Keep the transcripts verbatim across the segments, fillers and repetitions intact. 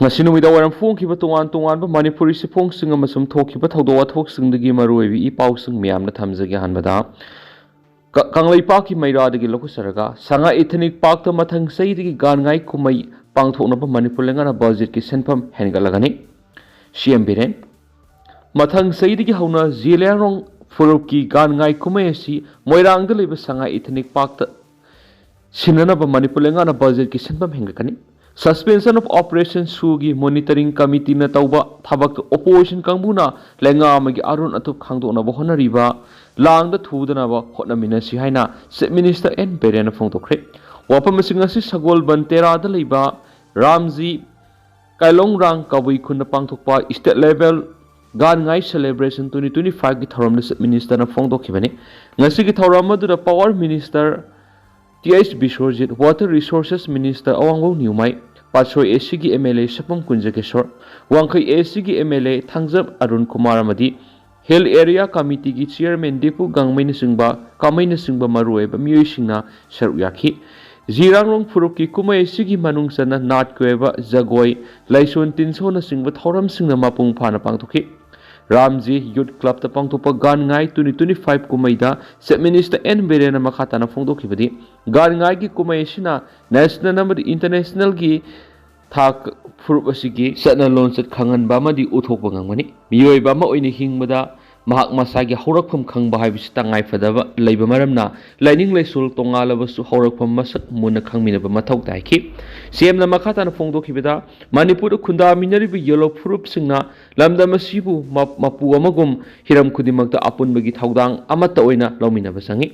ꯉꯁꯤ ꯅꯨꯃꯤꯗꯥꯡ ꯋꯥꯏꯔꯝ ꯐꯣꯡꯈꯤꯕ ꯇꯣꯉꯥꯟ ꯇꯣꯉꯥꯟꯕ ꯃꯅꯤꯄꯨꯔꯤ ꯆꯦꯐꯣꯡꯁꯤꯡ ꯑꯃꯁꯨꯡ ꯊꯣꯛꯈꯤꯕ ꯊꯧꯗꯣꯛ ꯋꯥꯊꯣꯛꯁꯤꯡꯗꯒꯤ ꯃꯔꯨꯑꯣꯏꯕ ꯏ ꯄꯥꯎꯁꯤꯡ ꯃꯌꯥꯝꯅ ꯊꯝꯖꯒꯦ꯫ ꯑꯍꯥꯟꯕꯗ, ꯀ-, ꯀꯪꯂꯩꯄꯥꯛꯀꯤ ꯃꯩꯔꯥꯗꯒꯤ ꯂꯧꯈꯠꯆꯔꯒ, ꯁꯉꯥꯏ ꯏꯊꯅꯤꯛ ꯄꯥꯔꯛꯇ ꯃꯊꯪ ꯆꯍꯤꯗꯒꯤ ꯒꯥꯟ ꯉꯥꯏ ꯀꯨꯝꯍꯩ ꯄꯥꯡꯊꯣꯛꯅꯕ ꯃꯅꯤꯄꯨꯔ ꯂꯩꯉꯥꯛꯅ ꯕꯖꯦꯠꯀꯤ ꯁꯦꯟꯐꯝ ꯍꯦꯟꯒꯠꯂꯒꯅꯤ꯫ ꯁꯤ ꯑꯦꯝ ꯕꯤꯔꯦꯟ꯫ ꯃꯊꯪ ꯆꯍꯤꯗꯒꯤ ꯍꯧꯅ ꯖꯤꯂꯤꯌꯥꯡꯔꯣꯡ ꯐꯨꯔꯨꯞꯀꯤ ꯒꯥꯟ ꯉꯥꯏ ꯀꯨꯝꯍꯩ ꯑꯁꯤ ꯃꯣꯏꯔꯥꯡꯗ ꯂꯩꯕ ꯁꯉꯥꯏ ꯏꯊꯅꯤꯛ ꯄꯥꯔꯛꯇ ꯁꯤꯟꯅꯅꯕ ꯃꯅꯤꯄꯨꯔ ꯂꯩꯉꯥꯛꯅ ꯕꯖꯦꯠꯀꯤ ꯁꯦꯟꯐꯝ ꯍꯦꯟꯒꯠꯀꯅꯤ꯫ Suspension of Operation ꯁꯨꯒꯤ ꯃꯣꯅꯤꯇꯔꯤꯡ ꯀꯃꯤꯇꯤꯅ ꯇꯧꯕ ꯊꯕꯛꯇ ꯑꯣꯄꯣꯖꯤꯁꯟ ꯀꯥꯡꯕꯨꯅ ꯂꯩꯉꯥꯛ ꯑꯃꯒꯤ ꯑꯔꯣꯟ ꯑꯊꯨꯞ ꯈꯪꯗꯣꯛꯅꯕ ꯍꯣꯠꯅꯔꯤꯕ ꯂꯥꯡꯗ ꯊꯨꯗꯅꯕ ꯍꯣꯠꯅꯃꯤꯟꯅꯁꯤ ꯍꯥꯏꯅ ꯆꯤꯐ ꯃꯤꯅꯤꯁꯇꯔ ꯑꯦꯟ ꯕꯤꯔꯦꯟꯅ ꯐꯣꯡꯗꯣꯛꯈ꯭ꯔꯦ꯫ ꯋꯥꯐꯝ ꯑꯁꯤ ꯉꯁꯤ ꯁꯒꯣꯜꯕꯟ ꯇꯦꯔꯥꯗ ꯂꯩꯕ ꯔꯥꯝꯖꯤ ꯀꯥꯏꯂꯣꯡꯔꯥꯡ ꯀꯕꯨꯏ ꯈꯨꯟꯗ ꯄꯥꯡꯊꯣꯛꯄ state level ꯒꯥꯟ ꯉꯥꯏ celebration twenty twenty five ꯒꯤ ꯊꯧꯔꯝꯗ ꯆꯤꯐ ꯃꯤꯅꯤꯁꯇꯔꯅ ꯐꯣꯡꯗꯣꯛꯈꯤꯕꯅꯤ꯫ ꯉꯁꯤꯒꯤ ꯊꯧꯔꯝ ꯑꯗꯨꯗ power minister T H Biswarjit, water resources minister Awangbou Newmai, Patsoi A ꯁꯤꯒꯤ M L A Sapam Kunjakesor, Wangkhei A ꯁꯤꯒꯤ M L A Thangjam Arun Kumar ꯑꯃꯗꯤ ꯍꯤꯜ ꯑꯦꯔꯤꯌꯥ ꯀꯃꯤꯇꯤꯒꯤ ꯆꯤꯌꯔꯃꯦꯟ ꯗꯤꯄꯨ ꯒꯥꯡꯃꯩꯅꯆꯤꯡꯕ, ꯀꯥꯃꯩꯅꯆꯤꯡꯕ ꯃꯔꯨꯑꯣꯏꯕ ꯃꯤꯑꯣꯏꯁꯤꯡꯅ ꯁꯔꯨꯛ ꯌꯥꯈꯤ꯫ ꯖꯤꯔꯥꯡꯔꯣꯡ ꯐꯨꯔꯨꯞꯀꯤ ꯀꯨꯝꯍꯩ ꯑꯁꯤꯒꯤ ꯃꯅꯨꯡ ꯆꯟꯅ ꯅꯥꯠꯀꯤ ꯑꯣꯏꯕ ꯖꯒꯣꯏ, ꯂꯥꯏꯁꯣꯟ ꯇꯤꯟꯁꯣꯟꯅꯆꯤꯡꯕ ꯊꯧꯔꯝꯁꯤꯡꯅ ꯃꯄꯨꯡ ꯐꯥꯅ ꯄꯥꯡꯊꯣꯛꯈꯤ꯫ ꯔꯥꯝꯖꯤ ꯌꯨꯠ ꯀ꯭ꯂꯕꯇ ꯄꯥꯡꯊꯣꯛꯄ ꯒꯥꯟ ꯉꯥꯏ twenty twenty five ꯀꯨꯝꯍꯩꯗ ꯆꯤꯐ ꯃꯤꯅꯤꯁꯇꯔ ꯑꯦꯟ ꯕꯤꯔꯦꯟꯅ ꯃꯈꯥ ꯇꯥꯅ ꯐꯣꯡꯗꯣꯛꯈꯤꯕꯗꯤ, ꯒꯥꯟ ꯉꯥꯏꯒꯤ ꯀꯨꯝꯍꯩ ꯑꯁꯤꯅ ꯅꯦꯁꯅꯦꯜ ꯑꯃꯗꯤ ꯏꯟꯇꯔꯅꯦꯁꯅꯦꯜꯒꯤ ꯊꯥꯛ ꯐꯨꯔꯨꯞ ꯑꯁꯤꯒꯤ ꯆꯠꯅ ꯂꯣꯟꯆꯠ ꯈꯪꯍꯟꯕ ꯑꯃꯗꯤ ꯎꯠꯊꯣꯛꯄ ꯉꯝꯒꯅꯤ꯫ ꯃꯤꯑꯣꯏꯕ ꯑꯃ ꯑꯣꯏꯅ ꯍꯤꯡꯕꯗ ꯃꯍꯥꯛ ꯃꯁꯥꯒꯤ ꯍꯧꯔꯛꯐꯝ ꯈꯪꯕ ꯍꯥꯏꯕꯁꯤ ꯇꯉꯥꯏ ꯐꯗꯕ ꯂꯩꯕ ꯃꯔꯝꯅ, ꯂꯥꯏꯅꯤꯡ ꯂꯥꯏꯁꯣꯜ ꯇꯣꯉꯥꯜꯂꯕꯁꯨ ꯍꯧꯔꯛꯐꯝ ꯃꯁꯛ ꯃꯨꯟꯅ ꯈꯪꯃꯤꯟꯅꯕ ꯃꯊꯧ ꯇꯥꯏꯈꯤ꯫ ꯁꯤ ꯑꯦꯝꯅ ꯃꯈꯥ ꯇꯥꯅ ꯐꯣꯡꯗꯣꯛꯈꯤꯕꯗ, ꯃꯅꯤꯄꯨꯔꯗ ꯈꯨꯟꯗꯥꯃꯤꯟꯅꯔꯤꯕ ꯌꯦꯜꯍꯧ ꯐꯨꯔꯨꯞꯁꯤꯡꯅ ꯂꯝꯗꯝ ꯑꯁꯤꯕꯨ ꯃ-, ꯃꯄꯨ ꯑꯃꯒꯨꯝ ꯍꯤꯔꯝ ꯈꯨꯗꯤꯡꯃꯛꯇ ꯑꯄꯨꯟꯕꯒꯤ ꯊꯧꯗꯥꯡ ꯑꯃꯠꯇ ꯑꯣꯏꯅ ꯂꯧꯃꯤꯟꯅꯕ ꯆꯪꯏ꯫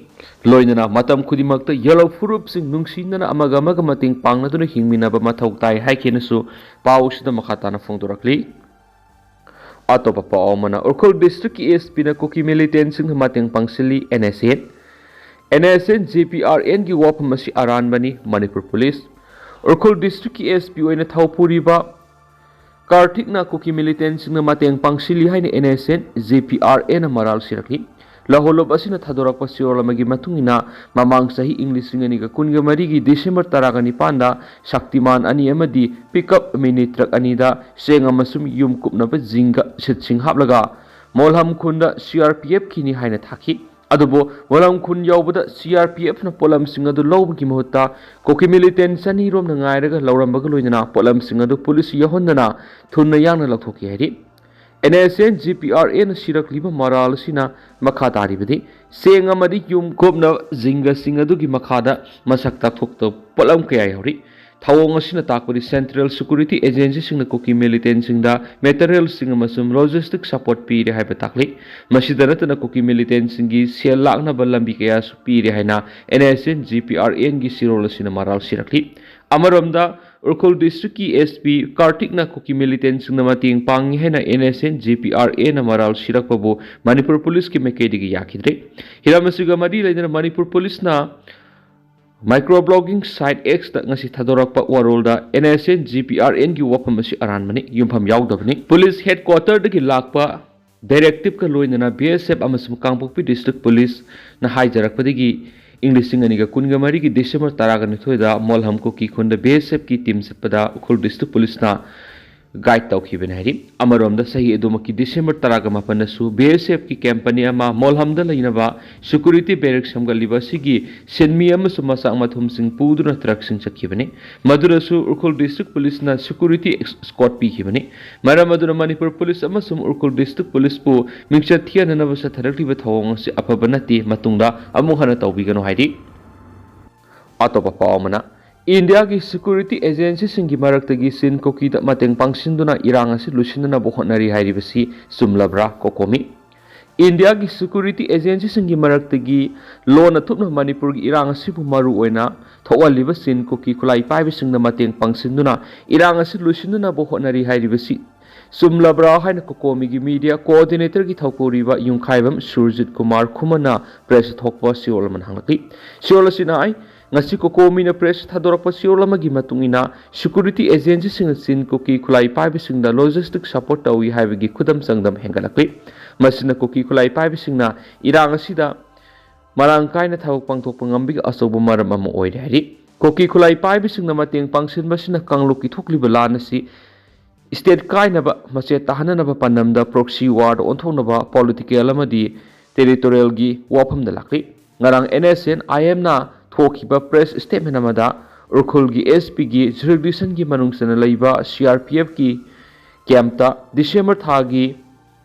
ꯂꯣꯏꯅꯅ ꯃꯇꯝ ꯈꯨꯗꯤꯡꯃꯛꯇ ꯌꯦꯜꯍꯧ ꯐꯨꯔꯨꯞꯁꯤꯡ ꯅꯨꯡꯁꯤꯅꯅ ꯑꯃꯒ ꯑꯃꯒ ꯃꯇꯦꯡ ꯄꯥꯡꯅꯗꯨꯅ ꯍꯤꯡꯃꯤꯟꯅꯕ ꯃꯊꯧ ꯇꯥꯏ ꯍꯥꯏꯈꯤꯅꯁꯨ ꯄꯥꯎ ꯑꯁꯤꯗ ꯃꯈꯥ ꯇꯥꯅ ꯐꯣꯡꯗꯣꯔꯛꯂꯤ꯫ ꯑꯇꯣꯞꯄ ꯄꯥꯎ ꯑꯃꯅ, ꯎꯈ꯭ꯔꯨꯜ ꯗꯤꯁꯇ꯭ꯔꯤꯛꯀꯤ ꯑꯦꯁ ꯄꯤꯅ ꯀꯨꯀꯤ ꯃꯤꯂꯤꯇꯦꯟꯁꯤꯡꯗ ꯃꯇꯦꯡ ꯄꯥꯡꯁꯤꯜꯂꯤ, N S N. N S N J P R ꯑꯦꯟꯒꯤ ꯋꯥꯐꯝ ꯑꯁꯤ ꯑꯔꯥꯟꯕꯅꯤ, ꯃꯅꯤꯄꯨꯔ ꯄꯨꯂꯤꯁ꯫ ꯎꯈ꯭ꯔꯨꯜ ꯗꯤꯁꯇ꯭ꯔꯤꯛꯀꯤ ꯑꯦꯁ ꯄꯤ ꯑꯣꯏꯅ ꯊꯧ ꯄꯨꯔꯤꯕ ꯀꯥꯔꯊꯤꯛꯅ ꯀꯨꯀꯤ ꯃꯤꯂꯤꯇꯦꯟꯁꯤꯡꯅ ꯃꯇꯦꯡ ꯄꯥꯡꯁꯤꯜꯂꯤ ꯍꯥꯏꯅ N S N J P R ꯑꯦꯅ ꯃꯔꯥꯜ ꯁꯤꯔꯛꯂꯤ꯫ ꯂꯧꯍꯣꯜꯂꯨꯞ ꯑꯁꯤꯅ ꯊꯥꯗꯣꯔꯛꯄ ꯆꯦꯔꯣꯜ ꯑꯃꯒꯤ ꯃꯇꯨꯡ ꯏꯟꯅ, ꯃꯃꯥꯡ ꯆꯍꯤ ꯏꯪ ꯂꯤꯁꯤꯡ ꯑꯅꯤꯒ ꯀꯨꯟꯒ ꯃꯔꯤꯒꯤ ꯗꯤꯁꯦꯝꯕꯔ ꯇꯔꯥꯒ ꯅꯤꯄꯥꯟꯗ ꯁꯛꯇꯤꯃꯥꯟ ꯑꯅꯤ ꯑꯃꯗꯤ ꯄꯤꯛꯑꯞ ꯃꯤꯅꯤ ꯇ꯭ꯔꯛ ꯑꯅꯤꯗ ꯆꯦꯡ ꯑꯃꯁꯨꯡ ꯌꯨꯝ ꯀꯨꯞꯅꯕ ꯖꯤꯡꯒ ꯁꯤꯠꯁꯤꯡ ꯍꯥꯞꯂꯒ ꯃꯣꯜꯍꯝ ꯈꯨꯟꯗ ꯁꯤ ꯑꯥꯔ ꯄꯤ ꯑꯦꯐꯀꯤꯅꯤ ꯍꯥꯏꯅ ꯊꯥꯈꯤ꯫ ꯑꯗꯨꯕꯨ ꯃꯣꯜꯍꯝ ꯈꯨꯟ ꯌꯧꯕꯗ ꯁꯤ ꯑꯥꯔ ꯄꯤ ꯑꯦꯐꯅ ꯄꯣꯠꯂꯝꯁꯤꯡ ꯑꯗꯨ ꯂꯧꯕꯒꯤ ꯃꯍꯨꯠꯇ ꯀꯨꯀꯤ ꯃꯤꯂꯤꯇꯦꯟ ꯆꯅꯤ ꯔꯣꯝꯅ ꯉꯥꯏꯔꯒ ꯂꯧꯔꯝꯕꯒ ꯂꯣꯏꯅꯅ ꯄꯣꯠꯂꯝꯁꯤꯡ ꯑꯗꯨ ꯄꯨꯂꯤꯁ ꯌꯧꯍꯟꯗꯅ ꯊꯨꯅ ꯌꯥꯡꯅ ꯂꯧꯊꯣꯛꯈꯤ ꯍꯥꯏꯔꯤ꯫ N S N G P R ꯑꯦꯅ ꯁꯤꯔꯛꯂꯤꯕ ꯃꯔꯥꯜ ꯑꯁꯤꯅ ꯃꯈꯥ ꯇꯥꯔꯤꯕꯗꯤ, ꯆꯦꯡ ꯑꯃꯗꯤ ꯌꯨꯝ ꯀꯨꯞꯅ ꯖꯤꯡꯒꯁꯤꯡ ꯑꯗꯨꯒꯤ ꯃꯈꯥꯗ ꯃꯁꯛ ꯇꯥꯛꯊꯣꯛꯇꯕ ꯄꯣꯠꯂꯝ ꯀꯌꯥ ꯌꯥꯎꯔꯤ꯫ ꯊꯧꯑꯣꯡ ꯑꯁꯤꯅ ꯇꯥꯛꯄꯗꯤ ꯁꯦꯟꯇ꯭ꯔꯦꯜ ꯁꯦꯀ꯭ꯌꯨꯔꯤꯇꯤ ꯑꯦꯖꯦꯟꯁꯤꯁꯤꯡꯅ ꯀꯨꯀꯤ ꯃꯤꯂꯤꯇꯦꯟꯁꯤꯡꯗ ꯃꯦꯇꯔꯤꯌꯦꯜꯁꯤꯡ ꯑꯃꯁꯨꯡ ꯂꯣꯖꯤꯁꯇꯤꯛ ꯁꯄꯣꯔꯠ ꯄꯤꯔꯦ ꯍꯥꯏꯕ ꯇꯥꯛꯂꯤ꯫ ꯃꯁꯤꯗ ꯅꯠꯇꯅ ꯀꯨꯀꯤ ꯃꯤꯂꯤꯇꯦꯟꯁꯤꯡꯒꯤ ꯁꯦꯜ ꯂꯥꯛꯅꯕ ꯂꯝꯕꯤ ꯀꯌꯥꯁꯨ ꯄꯤꯔꯦ ꯍꯥꯏꯅ N S N G P R ꯑꯦꯟꯒꯤ ꯁꯤꯔꯣꯜ ꯑꯁꯤꯅ ꯃꯔꯥꯜ ꯁꯤꯔꯛꯂꯤ꯫ ꯑꯃꯔꯣꯝꯗ, ꯎꯈ꯭ꯔꯨꯜ ꯗꯤꯁꯇ꯭ꯔꯤꯛꯀꯤ ꯑꯦꯁ ꯄꯤ ꯀꯥꯔꯇꯤꯛꯅ ꯀꯨꯀꯤ ꯃꯤꯂꯤꯇꯦꯟꯁꯤꯡꯅ ꯃꯇꯦꯡ ꯄꯥꯡꯉꯤ ꯍꯥꯏꯅ N S N G P R ꯑꯦꯅ ꯃꯔꯥꯜ ꯁꯤꯔꯛꯄꯕꯨ ꯃꯅꯤꯄꯨꯔ ꯄꯨꯂꯤꯁꯀꯤ ꯃꯥꯏꯀꯩꯗꯒꯤ ꯌꯥꯈꯤꯗ꯭ꯔꯦ꯫ ꯍꯤꯔꯝ ꯑꯁꯤꯒ ꯃꯔꯤ ꯂꯩꯅꯅ ꯃꯅꯤꯄꯨꯔ ꯄꯨꯂꯤꯁꯅ ꯃꯥꯏꯀ꯭ꯔꯣ ꯕ꯭ꯂꯣꯒꯤꯡ ꯁꯥꯏꯠ ꯑꯦꯛꯁꯇ ꯉꯁꯤ ꯊꯥꯗꯣꯔꯛꯄ ꯋꯥꯔꯣꯜꯗ N S N G P R ꯑꯦꯟꯒꯤ ꯋꯥꯐꯝ ꯑꯁꯤ ꯑꯔꯥꯟꯕꯅꯤ, ꯌꯨꯝꯐꯝ ꯌꯥꯎꯗꯕꯅꯤ꯫ ꯄꯨꯂꯤꯁ ꯍꯦꯗꯀ꯭ꯋꯥꯇꯔꯗꯒꯤ ꯂꯥꯛꯄ ꯗꯥꯏꯔꯦꯛꯇꯤꯞꯀ ꯂꯣꯏꯅꯅ ꯕꯤ ꯑꯦꯁ ꯑꯦꯐ ꯑꯃꯁꯨꯡ ꯀꯥꯡꯄꯣꯛꯄꯤ ꯗꯤꯁꯇ꯭ꯔꯤꯛ ꯄꯨꯂꯤꯁꯅ ꯍꯥꯏꯖꯔꯛꯄꯗꯒꯤ ꯏꯪ ꯂꯤꯁꯤꯡ ꯑꯅꯤꯒ ꯀꯨꯟꯒ ꯃꯔꯤꯒꯤ ꯗꯤꯁꯦꯝꯕꯔ ꯇꯔꯥꯒ ꯅꯤꯊꯣꯏꯗ ꯃꯣꯜꯍꯝ ꯀꯨꯀꯤ ꯈꯨꯟꯗ ꯕꯤ ꯑꯦꯁ ꯑꯦꯐꯀꯤ ꯇꯤꯝ ꯆꯠꯄꯗ ꯎꯈ꯭ꯔꯨꯜ ꯗꯤꯁꯇ꯭ꯔꯤꯛ ꯄꯨꯂꯤꯁꯅ ꯒꯥꯏꯗ ꯇꯧꯈꯤꯕꯅꯤ ꯍꯥꯏꯔꯤ꯫ ꯑꯃꯔꯣꯝꯗ, ꯆꯍꯤ ꯑꯗꯨꯃꯛꯀꯤ ꯗꯤꯁꯦꯝꯕꯔ ꯇꯔꯥꯒ ꯃꯥꯄꯟꯗꯁꯨ ꯕꯤ ꯑꯦꯁ ꯑꯦꯐꯀꯤ ꯀꯦꯝꯄꯅꯤ ꯑꯃ ꯃꯣꯜꯍꯝꯗ ꯂꯩꯅꯕ ꯁꯦꯀ꯭ꯌꯨꯔꯤꯇꯤ ꯕꯦꯔꯦꯛ ꯁꯦꯝꯒꯠꯂꯤꯕ ꯑꯁꯤꯒꯤ ꯁꯤꯟꯃꯤ ꯑꯃꯁꯨꯡ ꯃꯆꯥꯛ ꯃꯊꯨꯝꯁꯤꯡ ꯄꯨꯗꯨꯅ ꯇ꯭ꯔꯛꯁꯤꯡ ꯆꯠꯈꯤꯕꯅꯤ꯫ ꯃꯗꯨꯗꯁꯨ ꯎꯈ꯭ꯔꯨꯜ ꯗꯤꯁꯇ꯭ꯔꯤꯛ ꯄꯨꯂꯤꯁꯅ ꯁꯦꯀ꯭ꯌꯨꯔꯤꯇꯤ ꯑꯦꯁꯀꯣꯔꯠ ꯄꯤꯈꯤꯕꯅꯤ꯫ ꯃꯔꯝ ꯑꯗꯨꯅ ꯃꯅꯤꯄꯨꯔ ꯄꯨꯂꯤꯁ ꯑꯃꯁꯨꯡ ꯎꯈ꯭ꯔꯨꯜ ꯗꯤꯁꯇ꯭ꯔꯤꯛ ꯄꯨꯂꯤꯁꯄꯨ ꯃꯤꯡꯆꯠ ꯊꯤꯍꯟꯅꯅꯕ ꯆꯠꯊꯔꯛꯂꯤꯕ ꯊꯧꯑꯣꯡ ꯑꯁꯤ ꯑꯐꯕ ꯅꯠꯇꯦ, ꯃꯇꯨꯡꯗ ꯑꯃꯨꯛ ꯍꯟꯅ ꯇꯧꯕꯤꯒꯅꯨ ꯍꯥꯏꯔꯤ꯫ ꯑꯇꯣꯞꯄ ꯄꯥꯎ ꯑꯃꯅ, ꯏꯟꯗꯤꯌꯥꯒꯤ ꯁꯦꯀ꯭ꯌꯨꯔꯤꯇꯤ ꯑꯦꯖꯦꯟꯁꯤꯁꯤꯡꯒꯤ ꯃꯔꯛꯇꯒꯤ ꯆꯤꯟ ꯀꯨꯀꯤꯗ ꯃꯇꯦꯡ ꯄꯥꯡꯁꯤꯟꯗꯨꯅ ꯏꯔꯥꯡ ꯑꯁꯤ ꯂꯣꯏꯁꯤꯟꯅꯅꯕ ꯍꯣꯠꯅꯔꯤ ꯍꯥꯏꯔꯤꯕꯁꯤ ꯆꯨꯝꯂꯕ꯭ꯔꯥ? ꯀꯣꯀꯣꯃꯤ꯫ ꯏꯟꯗꯤꯌꯥꯒꯤ ꯁꯦꯀ꯭ꯌꯨꯔꯤꯇꯤ ꯑꯦꯖꯦꯟꯁꯤꯁꯤꯡꯒꯤ ꯃꯔꯛꯇꯒꯤ ꯂꯣꯟꯅ ꯊꯨꯞꯅ ꯃꯅꯤꯄꯨꯔꯒꯤ ꯏꯔꯥꯡ ꯑꯁꯤꯕꯨ ꯃꯔꯨ ꯑꯣꯏꯅ ꯊꯣꯛꯍꯜꯂꯤꯕ ꯆꯤꯟ ꯀꯨꯀꯤ ꯈꯨꯠꯂꯥꯏ ꯄꯥꯏꯕꯁꯤꯡꯗ ꯃꯇꯦꯡ ꯄꯥꯡꯁꯤꯟꯗꯨꯅ ꯏꯔꯥꯡ ꯑꯁꯤ ꯂꯣꯏꯁꯤꯟꯅꯅꯕ ꯍꯣꯠꯅꯔꯤ ꯍꯥꯏꯔꯤꯕꯁꯤ ꯆꯨꯝꯂꯕ꯭ꯔꯥ ꯍꯥꯏꯅ ꯀꯣꯀꯣꯃꯤꯒꯤ ꯃꯤꯗꯤꯌꯥ ꯀꯣꯑꯣꯔꯗꯤꯅꯦꯇꯔꯒꯤ ꯊꯧꯄꯨꯔꯤꯕ ꯌꯨꯝꯈꯥꯏꯕꯝ ꯁꯨꯔꯖꯤꯠ ꯀꯨꯃꯥꯔ ꯈꯨꯃꯟꯅ ꯄ꯭ꯔꯦꯁꯇ ꯊꯣꯛꯄ ꯆꯦꯔꯣꯜ ꯑꯃꯅ ꯍꯪꯂꯛꯂꯤ꯫ ꯆꯦꯔꯣꯜ ꯑꯁꯤꯅ ꯍꯥꯏ, ꯉꯁꯤ ꯀꯣꯀꯣꯃꯤꯅ ꯄ꯭ꯔꯦꯁ ꯊꯥꯗꯣꯔꯛꯄ ꯆꯦꯔꯣꯜ ꯑꯃꯒꯤ ꯃꯇꯨꯡ ꯏꯟꯅ, ꯁꯦꯀ꯭ꯌꯨꯔꯤꯇꯤ ꯑꯦꯖꯦꯟꯁꯤꯁꯤꯡꯅ ꯆꯤꯟ ꯀꯨꯀꯤ ꯈꯨꯠꯂꯥꯏ ꯄꯥꯏꯕꯁꯤꯡꯗ ꯂꯣꯖꯤꯁꯇꯤꯛ ꯁꯄꯣꯔꯠ ꯇꯧꯏ ꯍꯥꯏꯕꯒꯤ ꯈꯨꯗꯝ ꯆꯥꯡꯗꯝ ꯍꯦꯟꯒꯠꯂꯛꯂꯤ꯫ ꯃꯁꯤꯅ ꯀꯨꯀꯤ ꯈꯨꯠꯂꯥꯏ ꯄꯥꯏꯕꯁꯤꯡꯅ ꯏꯔꯥꯡ ꯑꯁꯤꯗ ꯃꯔꯥꯡ ꯀꯥꯏꯅ ꯊꯕꯛ ꯄꯥꯡꯊꯣꯛꯄ ꯉꯝꯕꯒꯤ ꯑꯆꯧꯕ ꯃꯔꯝ ꯑꯃ ꯑꯣꯏꯔꯦ ꯍꯥꯏꯔꯤ꯫ ꯀꯨꯀꯤ ꯈꯨꯠꯂꯥꯏ ꯄꯥꯏꯕꯁꯤꯡꯅ ꯃꯇꯦꯡ ꯄꯥꯡꯁꯤꯟꯕꯁꯤꯅ ꯀꯥꯡꯂꯨꯞꯀꯤ ꯊꯣꯛꯂꯤꯕ ꯂꯥꯟ ꯑꯁꯤ ꯁ꯭ꯇꯦꯠ ꯀꯥꯏꯅꯕ, ꯃꯆꯦꯠ ꯇꯥꯍꯟꯅꯅꯕ ꯄꯥꯟꯗꯝꯗ ꯄ꯭ꯔꯣꯛꯁꯤ ꯋꯥꯔꯗ ꯑꯣꯟꯊꯣꯛꯅꯕ ꯄꯣꯂꯤꯇꯤꯀꯦꯜ ꯑꯃꯗꯤ ꯇꯦꯔꯤꯇꯣꯔꯤꯌꯦꯜꯒꯤ ꯋꯥꯐꯝꯗ ꯂꯥꯛꯂꯤ꯫ ꯉꯔꯥꯡ ꯑꯦꯟ ꯑꯦꯁ ꯑꯦꯟ ꯑꯥꯏ ꯑꯦꯝꯅ ꯊꯣꯛꯈꯤꯕ ꯄ꯭ꯔꯦꯁ ꯁ꯭ꯇꯦꯠꯃꯦꯟ ꯑꯃꯗ ꯎꯈ꯭ꯔꯨꯜꯒꯤ ꯑꯦꯁ ꯄꯤꯒꯤ ꯖꯨꯔꯤꯗꯤꯛꯁꯟꯒꯤ ꯃꯅꯨꯡ ꯆꯟꯅ ꯂꯩꯕ ꯁꯤ ꯑꯥꯔ ꯄꯤ ꯑꯦꯐꯀꯤ ꯀꯦꯝꯞꯇ ꯗꯤꯁꯦꯝꯕꯔ ꯊꯥꯒꯤ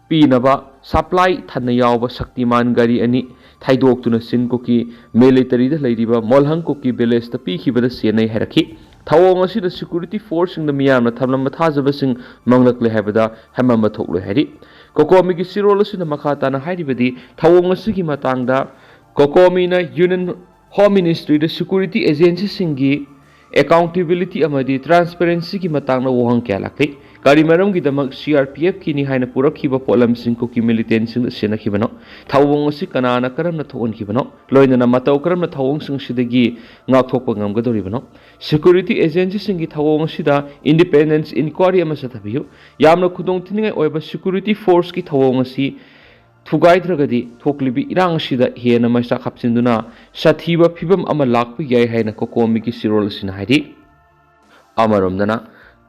ꯄꯤꯅꯕ ꯁꯄ꯭ꯂꯥꯏ ꯊꯟꯅ ꯌꯥꯎꯕ ꯁꯛꯇꯤꯃꯥꯟ ꯒꯥꯔꯤ ꯑꯅꯤ ꯊꯩꯗꯣꯛꯇꯨꯅ ꯆꯤꯡ ꯀꯨꯀꯤ ꯃꯤꯂꯤꯇꯔꯤꯗ ꯂꯩꯔꯤꯕ ꯃꯣꯜꯍꯪ ꯀꯨꯀꯤ ꯚꯤꯂꯦꯖꯇ ꯄꯤꯈꯤꯕꯗ ꯆꯦꯟꯅꯩ ꯍꯥꯏꯔꯛꯈꯤ꯫ ꯊꯧꯑꯣꯡ ꯑꯁꯤꯗ ꯁꯦꯀ꯭ꯌꯨꯔꯤꯇꯤ ꯐꯣꯔꯁꯁꯤꯡꯗ ꯃꯤꯌꯥꯝꯅ ꯊꯝꯂꯝꯕ ꯊꯥꯖꯕꯁꯤꯡ ꯃꯥꯡꯂꯛꯂꯦ ꯍꯥꯏꯕꯗ ꯍꯦꯃꯝꯕ ꯊꯣꯛꯂꯣꯏ ꯍꯥꯏꯔꯤ꯫ ꯀꯣꯀꯣꯃꯤꯒꯤ ꯆꯦꯔꯣꯜ ꯑꯁꯤꯅ ꯃꯈꯥ ꯇꯥꯅ ꯍꯥꯏꯔꯤꯕꯗꯤ, ꯊꯧꯑꯣꯡ ꯑꯁꯤꯒꯤ ꯃꯇꯥꯡꯗ ꯀꯣꯀꯣꯃꯤꯅ ꯌꯨꯅꯤꯌꯟ ꯍꯣꯝ ꯃꯤꯅꯤꯁꯇ꯭ꯔꯤꯗ ꯁꯦꯀ꯭ꯌꯨꯔꯤꯇꯤ ꯑꯦꯖꯦꯟꯁꯤꯁꯤꯡꯒꯤ ꯑꯦꯀꯥꯎꯟꯇꯦꯕꯤꯂꯤꯇꯤ ꯑꯃꯗꯤ ꯇ꯭ꯔꯥꯟꯁꯄꯦꯔꯦꯟꯁꯤꯒꯤ ꯃꯇꯥꯡꯗ ꯋꯥꯍꯪ ꯀꯌꯥ ꯂꯥꯛꯂꯤ꯫ ꯀꯔꯤ ꯃꯔꯝꯒꯤꯗꯃꯛ ꯁꯤ ꯑꯥꯔ ꯄꯤ ꯑꯦꯐꯀꯤꯅꯤ ꯍꯥꯏꯅ ꯄꯨꯔꯛꯈꯤꯕ ꯄꯣꯠꯂꯝꯁꯤꯡ ꯀꯨꯀꯤ ꯃꯤꯂꯤꯇꯦꯟꯁꯤꯡꯗ ꯁꯤꯟꯅꯈꯤꯕꯅꯣ? ꯊꯧꯑꯣꯡ ꯑꯁꯤ ꯀꯅꯥꯅ ꯀꯔꯝꯅ ꯊꯣꯛꯍꯟꯈꯤꯕꯅꯣ? ꯂꯣꯏꯅꯅ ꯃꯇꯧ ꯀꯔꯝꯅ ꯊꯧꯑꯣꯡꯁꯤꯡ ꯑꯁꯤꯗꯒꯤ ꯉꯥꯛꯊꯣꯛꯄ ꯉꯝꯒꯗꯧꯔꯤꯕꯅꯣ? ꯁꯦꯀ꯭ꯌꯨꯔꯤꯇꯤ ꯑꯦꯖꯦꯟꯁꯤꯁꯤꯡꯒꯤ ꯊꯧꯑꯣꯡ ꯑꯁꯤꯗ ꯏꯟꯗꯤꯄꯦꯟꯗꯦꯟꯁ ꯏꯟꯀ꯭ꯋꯥꯏꯔꯤ ꯑꯃ ꯆꯠꯊꯕꯤꯌꯨ꯫ ꯌꯥꯝꯅ ꯈꯨꯗꯣꯡꯊꯤꯅꯤꯡꯉꯥꯏ ꯑꯣꯏꯕ ꯁꯦꯀ꯭ꯌꯨꯔꯤꯇꯤ ꯐꯣꯔꯁꯀꯤ ꯊꯧꯑꯣꯡ ꯑꯁꯤ ꯊꯨꯒꯥꯏꯗ꯭ꯔꯒꯗꯤ ꯊꯣꯛꯂꯤꯕ ꯏꯔꯥꯡ ꯑꯁꯤꯗ ꯍꯦꯟꯅ ꯃꯩꯆꯥꯛ ꯍꯥꯞꯆꯤꯟꯗꯨꯅ ꯁꯥꯊꯤꯕ ꯐꯤꯚꯝ ꯑꯃ ꯂꯥꯛꯄ ꯌꯥꯏ ꯍꯥꯏꯅ ꯀꯣꯀꯣꯃꯤꯒꯤ ꯆꯦꯔꯣꯜ ꯑꯁꯤꯅ ꯍꯥꯏꯔꯤ꯫ ꯑꯃꯔꯣꯝꯗꯅ,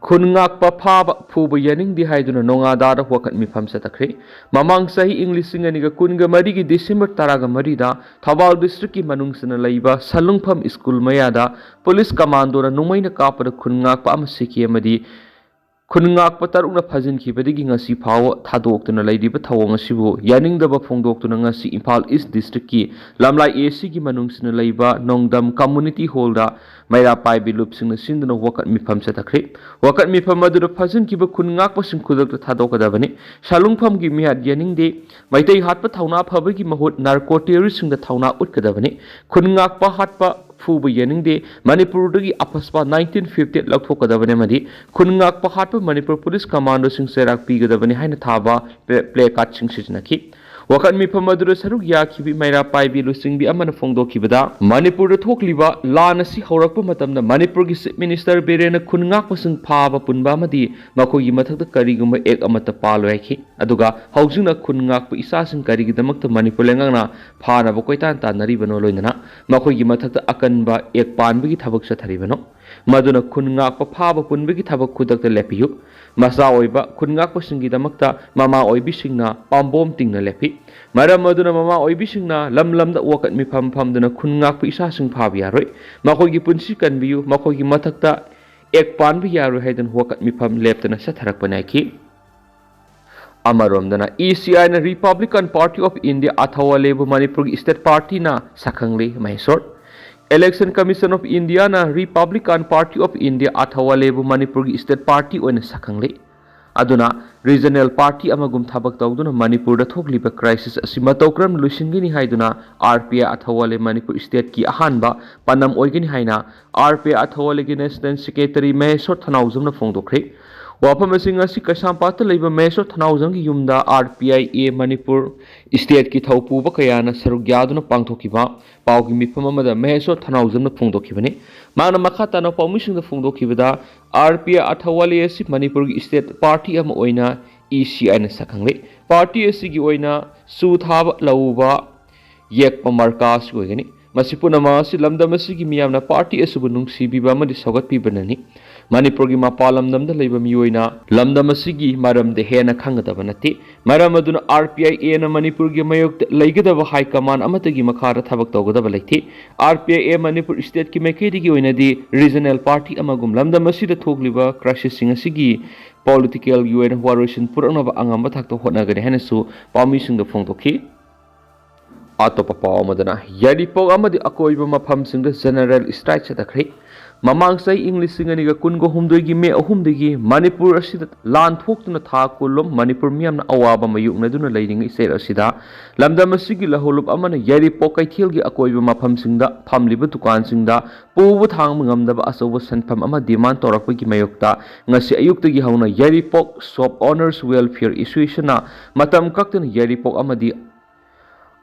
ꯈꯨꯟ ꯉꯥꯛꯄ ꯐꯥꯕ ꯐꯨꯕ ꯌꯥꯅꯤꯡꯗꯦ ꯍꯥꯏꯗꯨꯅ ꯅꯣꯉꯥꯗꯥꯗ ꯋꯥꯀꯠ ꯃꯤꯐꯝ ꯆꯠꯊꯈ꯭ꯔꯦ꯫ ꯃꯃꯥꯡ ꯆꯍꯤ ꯏꯪ ꯂꯤꯁꯤꯡ ꯑꯅꯤꯒ ꯀꯨꯟꯒ ꯃꯔꯤꯒꯤ ꯗꯤꯁꯦꯝꯕꯔ ꯇꯔꯥꯒ ꯃꯔꯤꯗ ꯊꯧꯕꯥꯜ ꯗꯤꯁꯇ꯭ꯔꯤꯛꯀꯤ ꯃꯅꯨꯡ ꯆꯟꯅ ꯂꯩꯕ ꯁꯂꯨꯡꯐꯝ ꯁ꯭ꯀꯨꯜ ꯃꯌꯥꯗ ꯄꯨꯂꯤꯁ ꯀꯃꯥꯟꯗꯣꯅ ꯅꯣꯡꯃꯩꯅ ꯀꯥꯞꯄꯗ ꯈꯨꯟ ꯉꯥꯛꯄ ꯑꯃ ꯁꯤꯈꯤ ꯑꯃꯗꯤ ꯈꯨꯟ ꯉꯥꯛꯄ ꯇꯔꯨꯛꯅ ꯐꯥꯖꯤꯟꯈꯤꯕꯗꯒꯤ ꯉꯁꯤ ꯐꯥꯎꯕ ꯊꯥꯗꯣꯛꯇꯨꯅ ꯂꯩꯔꯤꯕ ꯊꯧꯑꯣꯡ ꯑꯁꯤꯕꯨ ꯌꯥꯅꯤꯡꯗꯕ ꯐꯣꯡꯗꯣꯛꯇꯨꯅ ꯉꯁꯤ ꯏꯝꯐꯥꯜ ꯏꯁ ꯗꯤꯁꯇ꯭ꯔꯤꯛꯀꯤ ꯂꯝꯂꯥꯏ ꯑꯦ ꯁꯤꯒꯤ ꯃꯅꯨꯡ ꯆꯟꯅ ꯂꯩꯕ ꯅꯣꯡꯗꯝ ꯀꯝꯃꯨꯅꯤꯇꯤ ꯍꯣꯜꯗ ꯃꯩꯔꯥ ꯄꯥꯏꯕꯤ ꯂꯨꯞꯁꯤꯡꯅ ꯁꯤꯟꯗꯨꯅ ꯋꯥꯀꯠ ꯃꯤꯐꯝ ꯆꯠꯊꯈ꯭ꯔꯦ꯫ ꯋꯥꯀꯠ ꯃꯤꯐꯝ ꯑꯗꯨꯗ ꯐꯥꯖꯤꯟꯈꯤꯕ ꯈꯨꯟ ꯉꯥꯛꯄꯁꯤꯡ ꯈꯨꯗꯛꯇ ꯊꯥꯗꯣꯛꯀꯗꯕꯅꯤ꯫ ꯁꯥꯂꯨꯡꯐꯝꯒꯤ ꯃꯤꯍꯥꯠ ꯌꯥꯅꯤꯡꯗꯦ꯫ ꯃꯩꯇꯩ ꯍꯥꯠꯄ ꯊꯧꯅꯥ ꯐꯕꯒꯤ ꯃꯍꯨꯠ ꯅꯥꯔꯀꯣ ꯇꯦꯔꯣꯔꯤꯁꯁꯤꯡꯗ ꯊꯧꯅꯥ ꯎꯠꯀꯗꯕꯅꯤ꯫ ꯈꯨꯟ ꯉꯥꯛꯄ ꯍꯥꯠꯄ ꯐꯨꯕ ꯌꯥꯅꯤꯡꯗꯦ꯫ ꯃꯅꯤꯄꯨꯔꯗꯒꯤ ꯑꯐꯁꯄꯥ ꯅꯥꯏꯟꯇꯤꯟ ꯐꯤꯐꯇꯤ ꯂꯧꯊꯣꯛꯀꯗꯕꯅꯤ ꯑꯃꯗꯤ ꯈꯨꯟ ꯉꯥꯛꯄ ꯍꯥꯠꯄ ꯃꯅꯤꯄꯨꯔ ꯄꯨꯂꯤꯁ ꯀꯃꯥꯟꯗꯣꯁꯤꯡ ꯆꯩꯔꯥꯛ ꯄꯤꯒꯗꯕꯅꯤ ꯍꯥꯏꯅ ꯊꯥꯕ ꯄ꯭ꯂꯦ-, ꯄ꯭ꯂꯦ ꯀꯥꯔꯗꯁꯤꯡ ꯁꯤꯖꯤꯟꯅꯈꯤ꯫ ꯋꯥꯀꯠ ꯃꯤꯐꯝ ꯑꯗꯨꯗ ꯁꯔꯨꯛ ꯌꯥꯈꯤꯕꯤ ꯃꯩꯔꯥ ꯄꯥꯏꯕꯤ ꯂꯨꯆꯤꯡꯕꯤ ꯑꯃꯅ ꯐꯣꯡꯗꯣꯛꯈꯤꯕꯗ, ꯃꯅꯤꯄꯨꯔꯗ ꯊꯣꯛꯂꯤꯕ ꯂꯥꯟ ꯑꯁꯤ ꯍꯧꯔꯛꯄ ꯃꯇꯝꯗ ꯃꯅꯤꯄꯨꯔꯒꯤ Chief Minister ꯕꯤꯔꯦꯟꯅ ꯈꯨꯟ ꯉꯥꯛꯄꯁꯤꯡ ꯐꯥꯕ ꯄꯨꯟꯕ ꯑꯃꯗꯤ ꯃꯈꯣꯏꯒꯤ ꯃꯊꯛꯇ ꯀꯔꯤꯒꯨꯝꯕ act ꯑꯃꯠꯇ ꯄꯥꯜꯂꯣꯏ ꯍꯥꯏꯈꯤ꯫ ꯑꯗꯨꯒ ꯍꯧꯖꯤꯛꯅ ꯈꯨꯟ ꯉꯥꯛꯄ ꯏꯆꯥꯁꯤꯡ ꯀꯔꯤꯒꯤꯗꯃꯛꯇ ꯃꯅꯤꯄꯨꯔ ꯂꯩꯉꯥꯛꯅ ꯐꯥꯅꯕ ꯀꯣꯏꯇꯥꯟ ꯇꯥꯟꯅꯔꯤꯕꯅꯣ, ꯂꯣꯏꯅꯅ ꯃꯈꯣꯏꯒꯤ ꯃꯊꯛꯇ ꯑꯀꯟꯕ act ꯄꯥꯟꯕꯒꯤ ꯊꯕꯛ ꯆꯠꯊꯔꯤꯕꯅꯣ? ꯃꯗꯨꯅ ꯈꯨꯟ ꯉꯥꯛꯄ ꯐꯥꯕ ꯄꯨꯟꯕꯒꯤ ꯊꯕꯛ ꯈꯨꯗꯛꯇ ꯂꯦꯞꯄꯤꯌꯨ꯫ ꯃꯆꯥ ꯑꯣꯏꯕ ꯈꯨꯟ ꯉꯥꯛꯄꯁꯤꯡꯒꯤꯗꯃꯛꯇ ꯃꯃꯥ ꯑꯣꯏꯕꯤꯁꯤꯡꯅ ꯄꯥꯝꯕꯣꯝ ꯇꯤꯡꯅ ꯂꯦꯞꯄꯤ꯫ ꯃꯔꯝ ꯑꯗꯨꯅ ꯃꯃꯥ ꯑꯣꯏꯕꯤꯁꯤꯡꯅ ꯂꯝ ꯂꯝꯗ ꯋꯥꯀꯠ ꯃꯤꯐꯝ ꯐꯝꯗꯨꯅ ꯈꯨꯟ ꯉꯥꯛꯄ ꯏꯆꯥꯁꯤꯡ ꯐꯥꯕ ꯌꯥꯔꯣꯏ꯫ ꯃꯈꯣꯏꯒꯤ ꯄꯨꯟꯁꯤ ꯀꯟꯕꯤꯌꯨ, ꯃꯈꯣꯏꯒꯤ ꯃꯊꯛꯇ act ꯄꯥꯟꯕ ꯌꯥꯔꯣꯏ ꯍꯥꯏꯗꯨꯅ ꯋꯥꯀꯠ ꯃꯤꯐꯝ ꯂꯦꯞꯇꯅ ꯆꯠꯊꯔꯛꯄꯅꯤ ꯍꯥꯏꯈꯤ꯫ ꯑꯃꯔꯣꯝꯗꯅ, ECIꯅ Republican Party of India ꯑꯊꯋꯥꯂꯦꯕꯨ ꯃꯅꯤꯄꯨꯔꯒꯤ state partyꯅ ꯁꯛꯈꯪꯂꯤ꯫ Mysore. Election Commission of Indiaꯅ Republican Party of India ꯑꯊꯋꯥꯂꯦꯕꯨ ꯃꯅꯤꯄꯨꯔꯒꯤ state party ꯑꯣꯏꯅ ꯁꯛꯈꯪꯂꯤ꯫ ꯑꯗꯨꯅ regional party ꯑꯃꯒꯨꯝ ꯊꯕꯛ ꯇꯧꯗꯨꯅ ꯃꯅꯤꯄꯨꯔꯗ ꯊꯣꯛꯂꯤꯕ crisis ꯑꯁꯤ ꯃꯇꯧ ꯀꯔꯝꯅ ꯂꯣꯏꯁꯤꯟꯒꯅꯤ ꯍꯥꯏꯗꯨꯅ RPI ꯑꯊꯋꯥꯂꯦ ꯃꯅꯤꯄꯨꯔ stateꯀꯤ ꯑꯍꯥꯟꯕ ꯄꯥꯟꯗꯝ ꯑꯣꯏꯒꯅꯤ ꯍꯥꯏꯅ RPI ꯑꯊꯋꯥꯂꯦꯒꯤ National Secretary ꯃꯍꯦꯁꯣꯔ ꯊꯅꯥꯎꯖꯝꯅ ꯐꯣꯡꯗꯣꯛꯈ꯭ꯔꯦ꯫ ꯋꯥꯐꯝꯁꯤꯡ ꯑꯁꯤ ꯀꯩꯁꯥꯝꯄꯥꯠꯇ ꯂꯩꯕ ꯃꯍꯦꯁꯣꯔ ꯊꯅꯥꯎꯖꯝꯒꯤ ꯌꯨꯝꯗ RPIA ꯃꯅꯤꯄꯨꯔ stateꯀꯤ ꯊꯧꯄꯨꯕ ꯀꯌꯥꯅ ꯁꯔꯨꯛ ꯌꯥꯗꯨꯅ ꯄꯥꯡꯊꯣꯛꯈꯤꯕ ꯄꯥꯎꯒꯤ ꯃꯤꯐꯝ ꯑꯃꯗ ꯃꯍꯦꯁꯣꯔ ꯊꯅꯥꯎꯖꯝꯅ ꯐꯣꯡꯗꯣꯛꯈꯤꯕꯅꯤ꯫ ꯃꯍꯥꯛꯅ ꯃꯈꯥ ꯇꯥꯅ ꯄꯥꯎꯃꯤꯁꯤꯡꯗ ꯐꯣꯡꯗꯣꯛꯈꯤꯕꯗ, RPI ꯑꯊꯋꯥꯂꯦ ꯑꯁꯤ ꯃꯅꯤꯄꯨꯔꯒꯤ state party ꯑꯃ ꯑꯣꯏꯅ ECIꯅ ꯁꯛꯈꯪꯂꯤ꯫ Party ꯑꯁꯤꯒꯤ ꯑꯣꯏꯅ ꯆꯨ ꯊꯥꯕ, ꯂꯧ ꯎꯕ, ꯌꯦꯛꯄ ꯃꯔꯀꯥ ꯑꯁꯤ ꯑꯣꯏꯒꯅꯤ꯫ ꯃꯁꯤ ꯄꯨꯝꯅꯃꯛ ꯑꯁꯤ ꯂꯝꯗꯝ ꯑꯁꯤꯒꯤ ꯃꯤꯌꯥꯝꯅ party ꯑꯁꯤꯕꯨ ꯅꯨꯡꯁꯤꯕꯤꯕ ꯑꯃꯗꯤ ꯁꯧꯒꯠꯄꯤꯕꯅꯅꯤ꯫ ꯃꯅꯤꯄꯨꯔꯒꯤ ꯃꯄꯥꯟ ꯂꯝꯗꯝꯗ ꯂꯩꯕ ꯃꯤꯑꯣꯏꯅ ꯂꯝꯗꯝ ꯑꯁꯤꯒꯤ ꯃꯔꯝꯗ ꯍꯦꯟꯅ ꯈꯪꯒꯗꯕ ꯅꯠꯇꯦ꯫ ꯃꯔꯝ ꯑꯗꯨꯅ RPIAꯅ ꯃꯅꯤꯄꯨꯔꯒꯤ ꯃꯥꯌꯣꯛꯇ ꯂꯩꯒꯗꯕ high command ꯑꯃꯠꯇꯒꯤ ꯃꯈꯥꯗ ꯊꯕꯛ ꯇꯧꯒꯗꯕ ꯂꯩꯇꯦ꯫ RPIA ꯃꯅꯤꯄꯨꯔ stateꯀꯤ ꯃꯥꯏꯀꯩꯗꯒꯤ ꯑꯣꯏꯅꯗꯤ regional party ꯑꯃꯒꯨꯝ ꯂꯝꯗꯝ ꯑꯁꯤꯗ ꯊꯣꯛꯂꯤꯕ crisisꯁꯤꯡ ꯑꯁꯤꯒꯤ politicalꯒꯤ ꯑꯣꯏꯅ ꯋꯥꯔꯣꯏꯁꯤꯟ ꯄꯨꯔꯛꯅꯕ ꯑꯉꯝꯕ ꯊꯥꯛꯇ ꯍꯣꯠꯅꯒꯅꯤ ꯍꯥꯏꯅꯁꯨ ꯄꯥꯎꯃꯤꯁꯤꯡꯗ ꯐꯣꯡꯗꯣꯛꯈꯤ꯫ ꯑꯇꯣꯞꯄ ꯄꯥꯎ ꯑꯃꯗꯅ, ꯌꯥꯏꯔꯤꯄꯣꯛ ꯑꯃꯗꯤ ꯑꯀꯣꯏꯕ ꯃꯐꯝꯁꯤꯡꯗ general strike ꯆꯠꯊꯈ꯭ꯔꯦ꯫ ꯃꯃꯥꯡ ꯆꯍꯤ ꯏꯪ ꯂꯤꯁꯤꯡ ꯑꯅꯤꯒ ꯀꯨꯟꯒ ꯍꯨꯝꯗꯣꯏꯒꯤ ꯃꯦ ꯑꯍꯨꯝꯗꯒꯤ ꯃꯅꯤꯄꯨꯔ ꯑꯁꯤꯗ ꯂꯥꯟ ꯊꯣꯛꯇꯨꯅ ꯊꯥ ꯀꯨꯟꯂꯣꯝ ꯃꯅꯤꯄꯨꯔ ꯃꯤꯌꯥꯝꯅ ꯑꯋꯥꯕ ꯃꯥꯌꯣꯛꯅꯗꯨꯅ ꯂꯩꯔꯤꯉꯩ ꯏꯁꯇꯦꯠ ꯑꯁꯤꯗ ꯂꯝꯗꯝ ꯑꯁꯤꯒꯤ ꯂꯧꯍꯧꯂꯨꯞ ꯑꯃꯅ ꯌꯥꯏꯔꯤꯄꯣꯛ ꯀꯩꯊꯦꯜꯒꯤ ꯑꯀꯣꯏꯕ ꯃꯐꯝꯁꯤꯡꯗ ꯐꯝꯂꯤꯕ ꯗꯨꯀꯥꯟꯁꯤꯡꯗ ꯄꯨꯕ ꯊꯥꯡꯕ ꯉꯝꯗꯕ ꯑꯆꯧꯕ ꯁꯦꯟꯐꯝ ꯑꯃ ꯗꯤꯃꯥꯟ ꯇꯧꯔꯛꯄꯒꯤ ꯃꯥꯌꯣꯛꯇ ꯉꯁꯤ ꯑꯌꯨꯛꯇꯒꯤ ꯍꯧꯅ ꯌꯥꯏꯔꯤꯄꯣꯛ ꯁꯣꯞ ꯑꯣꯅꯔꯁ ꯋꯦꯜꯐꯤꯌꯔ ꯑꯦꯁꯣꯁꯤꯌꯦꯁꯟꯅ ꯃꯇꯝ ꯀꯛꯇꯅ ꯌꯥꯏꯔꯤꯄꯣꯛ ꯑꯃꯗꯤ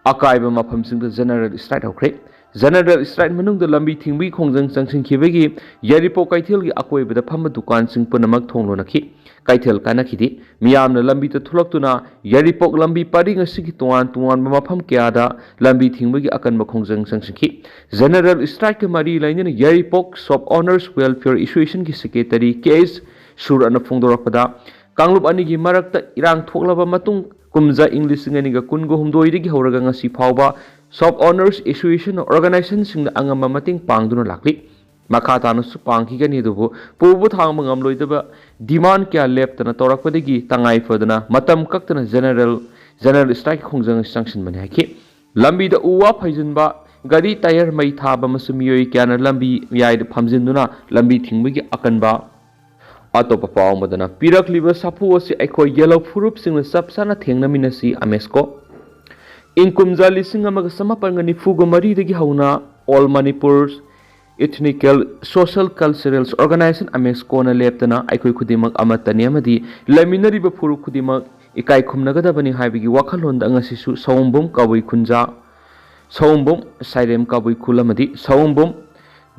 ꯑꯀꯥꯏꯕ ꯃꯐꯝꯁꯤꯡꯗ ꯖꯦꯅꯔꯦꯜ ꯁ꯭ꯇ꯭ꯔꯥꯏꯛ ꯍꯧꯈ꯭ꯔꯦ꯫ ꯖꯦꯅꯔꯦꯜ ꯁ꯭ꯇ꯭ꯔꯥꯏꯛ ꯃꯅꯨꯡꯗ ꯂꯝꯕꯤ ꯊꯤꯡꯕꯒꯤ ꯈꯣꯡꯖꯪ ꯆꯪꯁꯤꯟꯈꯤꯕꯒꯤ ꯌꯥꯏꯔꯤꯄꯣꯛ ꯀꯩꯊꯦꯜꯒꯤ ꯑꯀꯣꯏꯕꯗ ꯐꯝꯕ ꯗꯨꯀꯥꯟꯁꯤꯡ ꯄꯨꯝꯅꯃꯛ ꯊꯣꯡ ꯂꯣꯟꯅꯈꯤ꯫ ꯀꯩꯊꯦꯜ ꯀꯥꯏꯅꯈꯤꯗꯦ꯫ ꯃꯤꯌꯥꯝꯅ ꯂꯝꯕꯤꯗ ꯊꯣꯛꯂꯛꯇꯨꯅ ꯌꯥꯏꯔꯤꯄꯣꯛ ꯂꯝꯕꯤ ꯄꯔꯤꯡ ꯑꯁꯤꯒꯤ ꯇꯣꯉꯥꯟ ꯇꯣꯉꯥꯟꯕ ꯃꯐꯝ ꯀꯌꯥꯗ ꯂꯝꯕꯤ ꯊꯤꯡꯕꯒꯤ ꯑꯀꯟꯕ ꯈꯣꯡꯖꯪ ꯆꯪꯁꯤꯟꯈꯤ꯫ ꯖꯦꯅꯔꯦꯜ ꯁ꯭ꯇ꯭ꯔꯥꯏꯛꯀ ꯃꯔꯤ ꯂꯩꯅꯅ ꯌꯥꯏꯔꯤꯄꯣꯛ ꯁꯣꯞ ꯑꯣꯅꯔꯁ ꯋꯦꯜꯐꯤꯌꯔ ꯑꯦꯁꯣꯁꯤꯌꯦꯁꯟꯒꯤ ꯁꯦꯀ꯭ꯔꯦꯇꯔꯤ ꯀꯦ ꯑꯦꯁ ꯁꯨꯔꯠꯅ ꯐꯣꯡꯗꯣꯔꯛꯄꯗ, ꯀꯥꯡꯂꯨꯞ ꯑꯅꯤꯒꯤ ꯃꯔꯛꯇ ꯏꯔꯥꯡ ꯊꯣꯛꯂꯕ ꯃꯇꯨꯡ, ꯀꯨꯝꯖꯥ ꯏꯪ ꯂꯤꯁꯤꯡ ꯑꯅꯤꯒ ꯀꯨꯟꯒ ꯍꯨꯝꯗꯣꯏꯗꯒꯤ ꯍꯧꯔꯒ ꯉꯁꯤ ꯐꯥꯎꯕ ꯁꯣꯞ ꯑꯣꯅꯔꯁ ꯑꯦꯁꯣꯁꯤꯌꯦꯁꯟꯅ ꯑꯣꯔꯒꯅꯥꯏꯖꯦꯁꯟꯁꯤꯡꯗ ꯑꯉꯝꯕ ꯃꯇꯦꯡ ꯄꯥꯡꯗꯨꯅ ꯂꯥꯛꯂꯤ꯫ ꯃꯈꯥ ꯇꯥꯅꯁꯨ ꯄꯥꯡꯈꯤꯒꯅꯤ, ꯑꯗꯨꯕꯨ ꯄꯨꯕ ꯊꯥꯡꯕ ꯉꯝꯂꯣꯏꯗꯕ ꯗꯤꯃꯥꯟ ꯀꯌꯥ ꯂꯦꯞꯇꯅ ꯇꯧꯔꯛꯄꯗꯒꯤ ꯇꯉꯥꯏ ꯐꯗꯅ ꯃꯇꯝ ꯀꯛꯇꯅ ꯖꯦꯅꯔꯦꯜ, ꯖꯦꯅꯔꯦꯜ ꯁ꯭ꯇ꯭ꯔꯥꯏꯛꯀꯤ ꯈꯣꯡꯖꯪ ꯑꯁꯤ ꯆꯪꯁꯤꯟꯕꯅꯤ ꯍꯥꯏꯈꯤ꯫ ꯂꯝꯕꯤꯗ ꯎ ꯋꯥ ꯐꯩꯖꯤꯟꯕ, ꯒꯥꯔꯤ ꯇꯥꯌꯔ ꯃꯩ ꯊꯥꯕ ꯑꯃꯁꯨꯡ ꯃꯤꯑꯣꯏ ꯀꯌꯥꯅ ꯂꯝꯕꯤ ꯃꯌꯥꯏꯗ ꯐꯝꯖꯤꯟꯗꯨꯅ ꯂꯝꯕꯤ ꯊꯤꯡꯕꯒꯤ ꯑꯀꯟꯕ꯫ ꯑꯇꯣꯞꯄ ꯄꯥꯎ ꯑꯃꯗꯅ, ꯄꯤꯔꯛꯂꯤꯕ ꯁꯥꯐꯨ ꯑꯁꯤ ꯑꯩꯈꯣꯏ ꯌꯦꯜꯍꯧ ꯐꯨꯔꯨꯞꯁꯤꯡꯅ ꯆꯞ ꯆꯥꯅ ꯊꯦꯡꯅꯃꯤꯟꯅꯁꯤ, ꯑꯃꯦꯁꯀꯣ꯫ ꯏꯪ ꯀꯨꯝꯖꯥ ꯂꯤꯁꯤꯡ ꯑꯃꯒ ꯆꯃꯥꯄꯟꯒ ꯅꯤꯐꯨꯒ ꯃꯔꯤꯗꯒꯤ ꯍꯧꯅ All Manipur Ethnical Social Cultural Organization, ꯑꯃꯦꯁꯀꯣꯅ ꯂꯦꯞꯇꯅ ꯑꯩꯈꯣꯏ ꯈꯨꯗꯤꯡꯃꯛ ꯑꯃꯠꯇꯅꯤ ꯑꯃꯗꯤ ꯂꯩꯃꯤꯟꯅꯔꯤꯕ ꯐꯨꯔꯨꯞ ꯈꯨꯗꯤꯡꯃꯛ ꯏꯀꯥꯏ ꯈꯨꯝꯅꯒꯗꯕꯅꯤ ꯍꯥꯏꯕꯒꯤ ꯋꯥꯈꯜꯂꯣꯟꯗ ꯉꯁꯤꯁꯨ ꯁꯑꯣꯝꯕꯨꯡ, ꯀꯕꯨꯏ ꯈꯨꯟꯖꯥ, ꯁꯑꯣꯝꯕꯨꯡ, ꯁꯥꯏꯔꯦꯝ ꯀꯕꯨꯏ ꯈꯨꯜ ꯑꯃꯗꯤ ꯁꯑꯣꯝꯕꯨꯡ,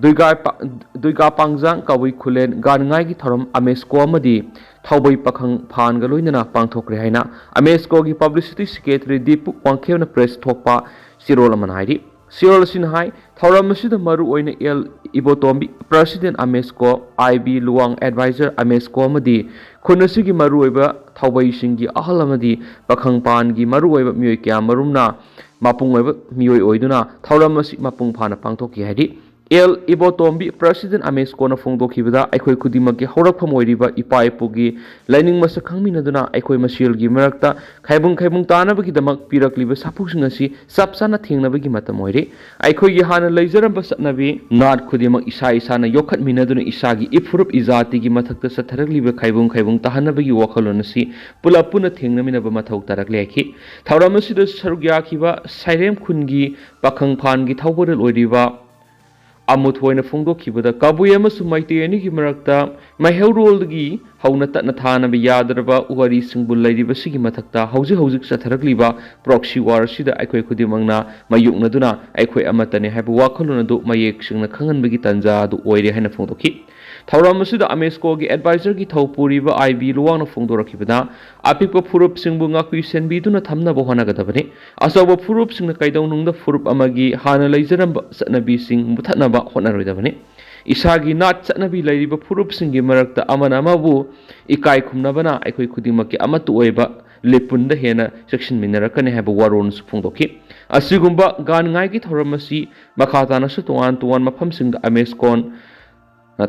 ꯗꯨꯏꯒꯥ ꯄꯥ-, ꯗꯨꯏꯒꯥ ꯄꯥꯡꯖꯥꯡ ꯀꯕꯨꯏ ꯈꯨꯂꯦꯟ ꯒꯥꯟꯉꯥꯏꯒꯤ ꯊꯧꯔꯝ ꯑꯃꯦꯁꯀꯣ ꯑꯃꯗꯤ ꯊꯥꯎꯕꯩ ꯄꯥꯈꯪ ꯐꯥꯟꯒ ꯂꯣꯏꯅꯅ ꯄꯥꯡꯊꯣꯛꯈ꯭ꯔꯦ ꯍꯥꯏꯅ ꯑꯃꯦꯁꯀꯣꯒꯤ ꯄꯕ꯭ꯂꯤꯁꯤꯇꯤ ꯁꯦꯀ꯭ꯔꯦꯇꯔꯤ ꯗꯤꯄꯨ ꯋꯥꯡꯈꯦꯝꯅ ꯄ꯭ꯔꯦꯁ ꯊꯣꯛꯄ ꯆꯦꯔꯣꯜ ꯑꯃꯅ ꯍꯥꯏꯔꯤ꯫ ꯆꯦꯔꯣꯜ ꯑꯁꯤꯅ ꯍꯥꯏ, ꯊꯧꯔꯝ ꯑꯁꯤꯗ ꯃꯔꯨ ꯑꯣꯏꯅ ꯑꯦꯜ ꯏꯕꯣꯇꯣꯝꯕꯤ, ꯄ꯭ꯔꯁꯤꯗꯦꯟ ꯑꯃꯦꯁꯀꯣ, ꯑꯥꯏ ꯕꯤ ꯂꯨꯋꯥꯡ, ꯑꯦꯗꯚꯥꯏꯖꯔ ꯑꯃꯦꯁꯀꯣ ꯑꯃꯗꯤ ꯈꯨꯟ ꯑꯁꯤꯒꯤ ꯃꯔꯨꯑꯣꯏꯕ ꯊꯧꯕꯩꯁꯤꯡꯒꯤ ꯑꯍꯜ ꯑꯃꯗꯤ ꯄꯥꯈꯪ ꯄꯥꯟꯒꯤ ꯃꯔꯨꯑꯣꯏꯕ ꯃꯤꯑꯣꯏ ꯀꯌꯥ ꯃꯔꯨꯝꯅ ꯃꯄꯨꯡ ꯑꯣꯏꯕ ꯃꯤꯑꯣꯏ ꯑꯣꯏꯗꯨꯅ ꯊꯧꯔꯝ ꯑꯁꯤ ꯃꯄꯨꯡ ꯐꯥꯅ ꯄꯥꯡꯊꯣꯛꯈꯤ ꯍꯥꯏꯔꯤ꯫ ꯑꯦꯜ ꯏꯕꯣꯇꯣꯝꯕꯤ, ꯄ꯭ꯔꯁꯤꯗꯦꯟ ꯑꯃꯦꯁꯀꯣꯅ ꯐꯣꯡꯗꯣꯛꯈꯤꯕꯗ, ꯑꯩꯈꯣꯏ ꯈꯨꯗꯤꯡꯃꯛꯀꯤ ꯍꯧꯔꯛꯐꯝ ꯑꯣꯏꯔꯤꯕ ꯏꯄꯥ ꯏꯄꯨꯒꯤ ꯂꯥꯏꯅꯤꯡ ꯃꯁꯛ ꯈꯪꯃꯤꯟꯅꯗꯨꯅ ꯑꯩꯈꯣꯏ ꯃꯁꯦꯜꯒꯤ ꯃꯔꯛꯇ ꯈꯥꯏꯕꯨꯡ ꯈꯥꯏꯕꯨꯡ ꯇꯥꯅꯕꯒꯤꯗꯃꯛ ꯄꯤꯔꯛꯂꯤꯕ ꯁꯥꯐꯨꯁꯤꯡ ꯑꯁꯤ ꯆꯞ ꯆꯥꯅ ꯊꯦꯡꯅꯕꯒꯤ ꯃꯇꯝ ꯑꯣꯏꯔꯦ꯫ ꯑꯩꯈꯣꯏꯒꯤ ꯍꯥꯟꯅ ꯂꯩꯖꯔꯝꯕ ꯆꯠꯅꯕꯤ ꯅꯥꯠ ꯈꯨꯗꯤꯡꯃꯛ ꯏꯁꯥ ꯏꯁꯥꯅ ꯌꯣꯛꯈꯠꯃꯤꯟꯅꯗꯨꯅ ꯏꯁꯥꯒꯤ ꯏꯐꯨꯔꯨꯞ ꯏꯖꯥꯇꯤꯒꯤ ꯃꯊꯛꯇ ꯆꯠꯊꯔꯛꯂꯤꯕ ꯈꯥꯏꯕꯨꯡ ꯈꯥꯏꯕꯨꯡ ꯇꯥꯍꯟꯅꯕꯒꯤ ꯋꯥꯈꯜꯂꯣꯟ ꯑꯁꯤ ꯄꯨꯂꯞ ꯄꯨꯟꯅ ꯊꯦꯡꯅꯃꯤꯟꯅꯕ ꯃꯊꯧ ꯇꯥꯔꯛꯂꯦ ꯍꯥꯏꯈꯤ꯫ ꯊꯧꯔꯝ ꯑꯁꯤꯗ ꯁꯔꯨꯛ ꯌꯥꯈꯤꯕ ꯁꯥꯏꯔꯦꯝ ꯈꯨꯟꯒꯤ ꯄꯥꯈꯪ ꯐꯥꯟꯒꯤ ꯊꯧꯕꯔꯦꯜ ꯑꯣꯏꯔꯤꯕ ꯑꯃꯨꯊꯣꯏꯅ ꯐꯣꯡꯗꯣꯛꯈꯤꯕꯗ, ꯀꯕꯨꯏ ꯑꯃꯁꯨꯡ ꯃꯩꯇꯩ ꯑꯅꯤꯒꯤ ꯃꯔꯛꯇ ꯃꯩꯍꯧꯔꯣꯜꯗꯒꯤ ꯍꯧꯅ ꯇꯠꯅ ꯊꯥꯅꯕ ꯌꯥꯗ꯭ꯔꯕ ꯋꯥꯔꯤꯁꯤꯡꯕꯨ ꯂꯩꯔꯤꯕꯁꯤꯒꯤ ꯃꯊꯛꯇ ꯍꯧꯖꯤꯛ ꯍꯧꯖꯤꯛ ꯆꯠꯊꯔꯛꯂꯤꯕ proxy war ꯑꯁꯤꯗ ꯑꯩꯈꯣꯏ ꯈꯨꯗꯤꯡꯃꯛꯅ ꯃꯥꯌꯣꯛꯅꯗꯨꯅ ꯑꯩꯈꯣꯏ ꯑꯃꯠꯇꯅꯤ ꯍꯥꯏꯕ ꯋꯥꯈꯜꯂꯣꯟ ꯑꯗꯨ ꯃꯌꯦꯛ ꯁꯦꯡꯅ ꯈꯪꯍꯟꯕꯒꯤ ꯇꯥꯟꯖꯥ ꯑꯗꯨ ꯑꯣꯏꯔꯦ ꯍꯥꯏꯅ ꯐꯣꯡꯗꯣꯛꯈꯤ꯫ ꯊꯧꯔꯝ ꯑꯁꯤꯗ ꯑꯃꯦꯁꯀꯣꯒꯤ advisorꯒꯤ ꯊꯧ ꯄꯨꯔꯤꯕ ꯑꯥꯏ ꯕꯤ ꯂꯨꯋꯥꯡꯅ ꯐꯣꯡꯗꯣꯔꯛꯈꯤꯕꯗ, ꯑꯄꯤꯛꯄ ꯐꯨꯔꯨꯞꯁꯤꯡꯕꯨ ꯉꯥꯛꯄꯤ ꯁꯦꯟꯕꯤꯗꯨꯅ ꯊꯝꯅꯕ ꯍꯣꯠꯅꯒꯗꯕꯅꯤ꯫ ꯑꯆꯧꯕ ꯐꯨꯔꯨꯞꯁꯤꯡꯅ ꯀꯩꯗꯧꯅꯨꯡꯗ ꯐꯨꯔꯨꯞ ꯑꯃꯒꯤ ꯍꯥꯟꯅ ꯂꯩꯖꯔꯝꯕ ꯆꯠꯅꯕꯤꯁꯤꯡ ꯃꯨꯊꯠꯅꯕ ꯍꯣꯠꯅꯔꯣꯏꯗꯕꯅꯤ꯫ ꯏꯁꯥꯒꯤ ꯅꯥꯠ ꯆꯠꯅꯕꯤ ꯂꯩꯔꯤꯕ ꯐꯨꯔꯨꯞꯁꯤꯡꯒꯤ ꯃꯔꯛꯇ ꯑꯃꯅ ꯑꯃꯕꯨ ꯏꯀꯥꯏ ꯈꯨꯝꯅꯕꯅ ꯑꯩꯈꯣꯏ ꯈꯨꯗꯤꯡꯃꯛꯀꯤ ꯑꯃꯠꯇ ꯑꯣꯏꯕ ꯂꯤꯄꯨꯟꯗ ꯍꯦꯟꯅ ꯆꯦꯛꯁꯤꯟꯃꯤꯟꯅꯔꯛꯀꯅꯤ ꯍꯥꯏꯕ ꯋꯥꯔꯣꯜꯁꯨ ꯐꯣꯡꯗꯣꯛꯈꯤ꯫ ꯑꯁꯤꯒꯨꯝꯕ ꯒꯥꯟꯉꯥꯏꯒꯤ ꯊꯧꯔꯝ ꯑꯁꯤ ꯃꯈꯥ ꯇꯥꯅꯁꯨ ꯇꯣꯉꯥꯟ ꯇꯣꯉꯥꯟ ꯃꯐꯝꯁꯤꯡꯗ ꯑꯃꯦꯁꯀꯣꯟ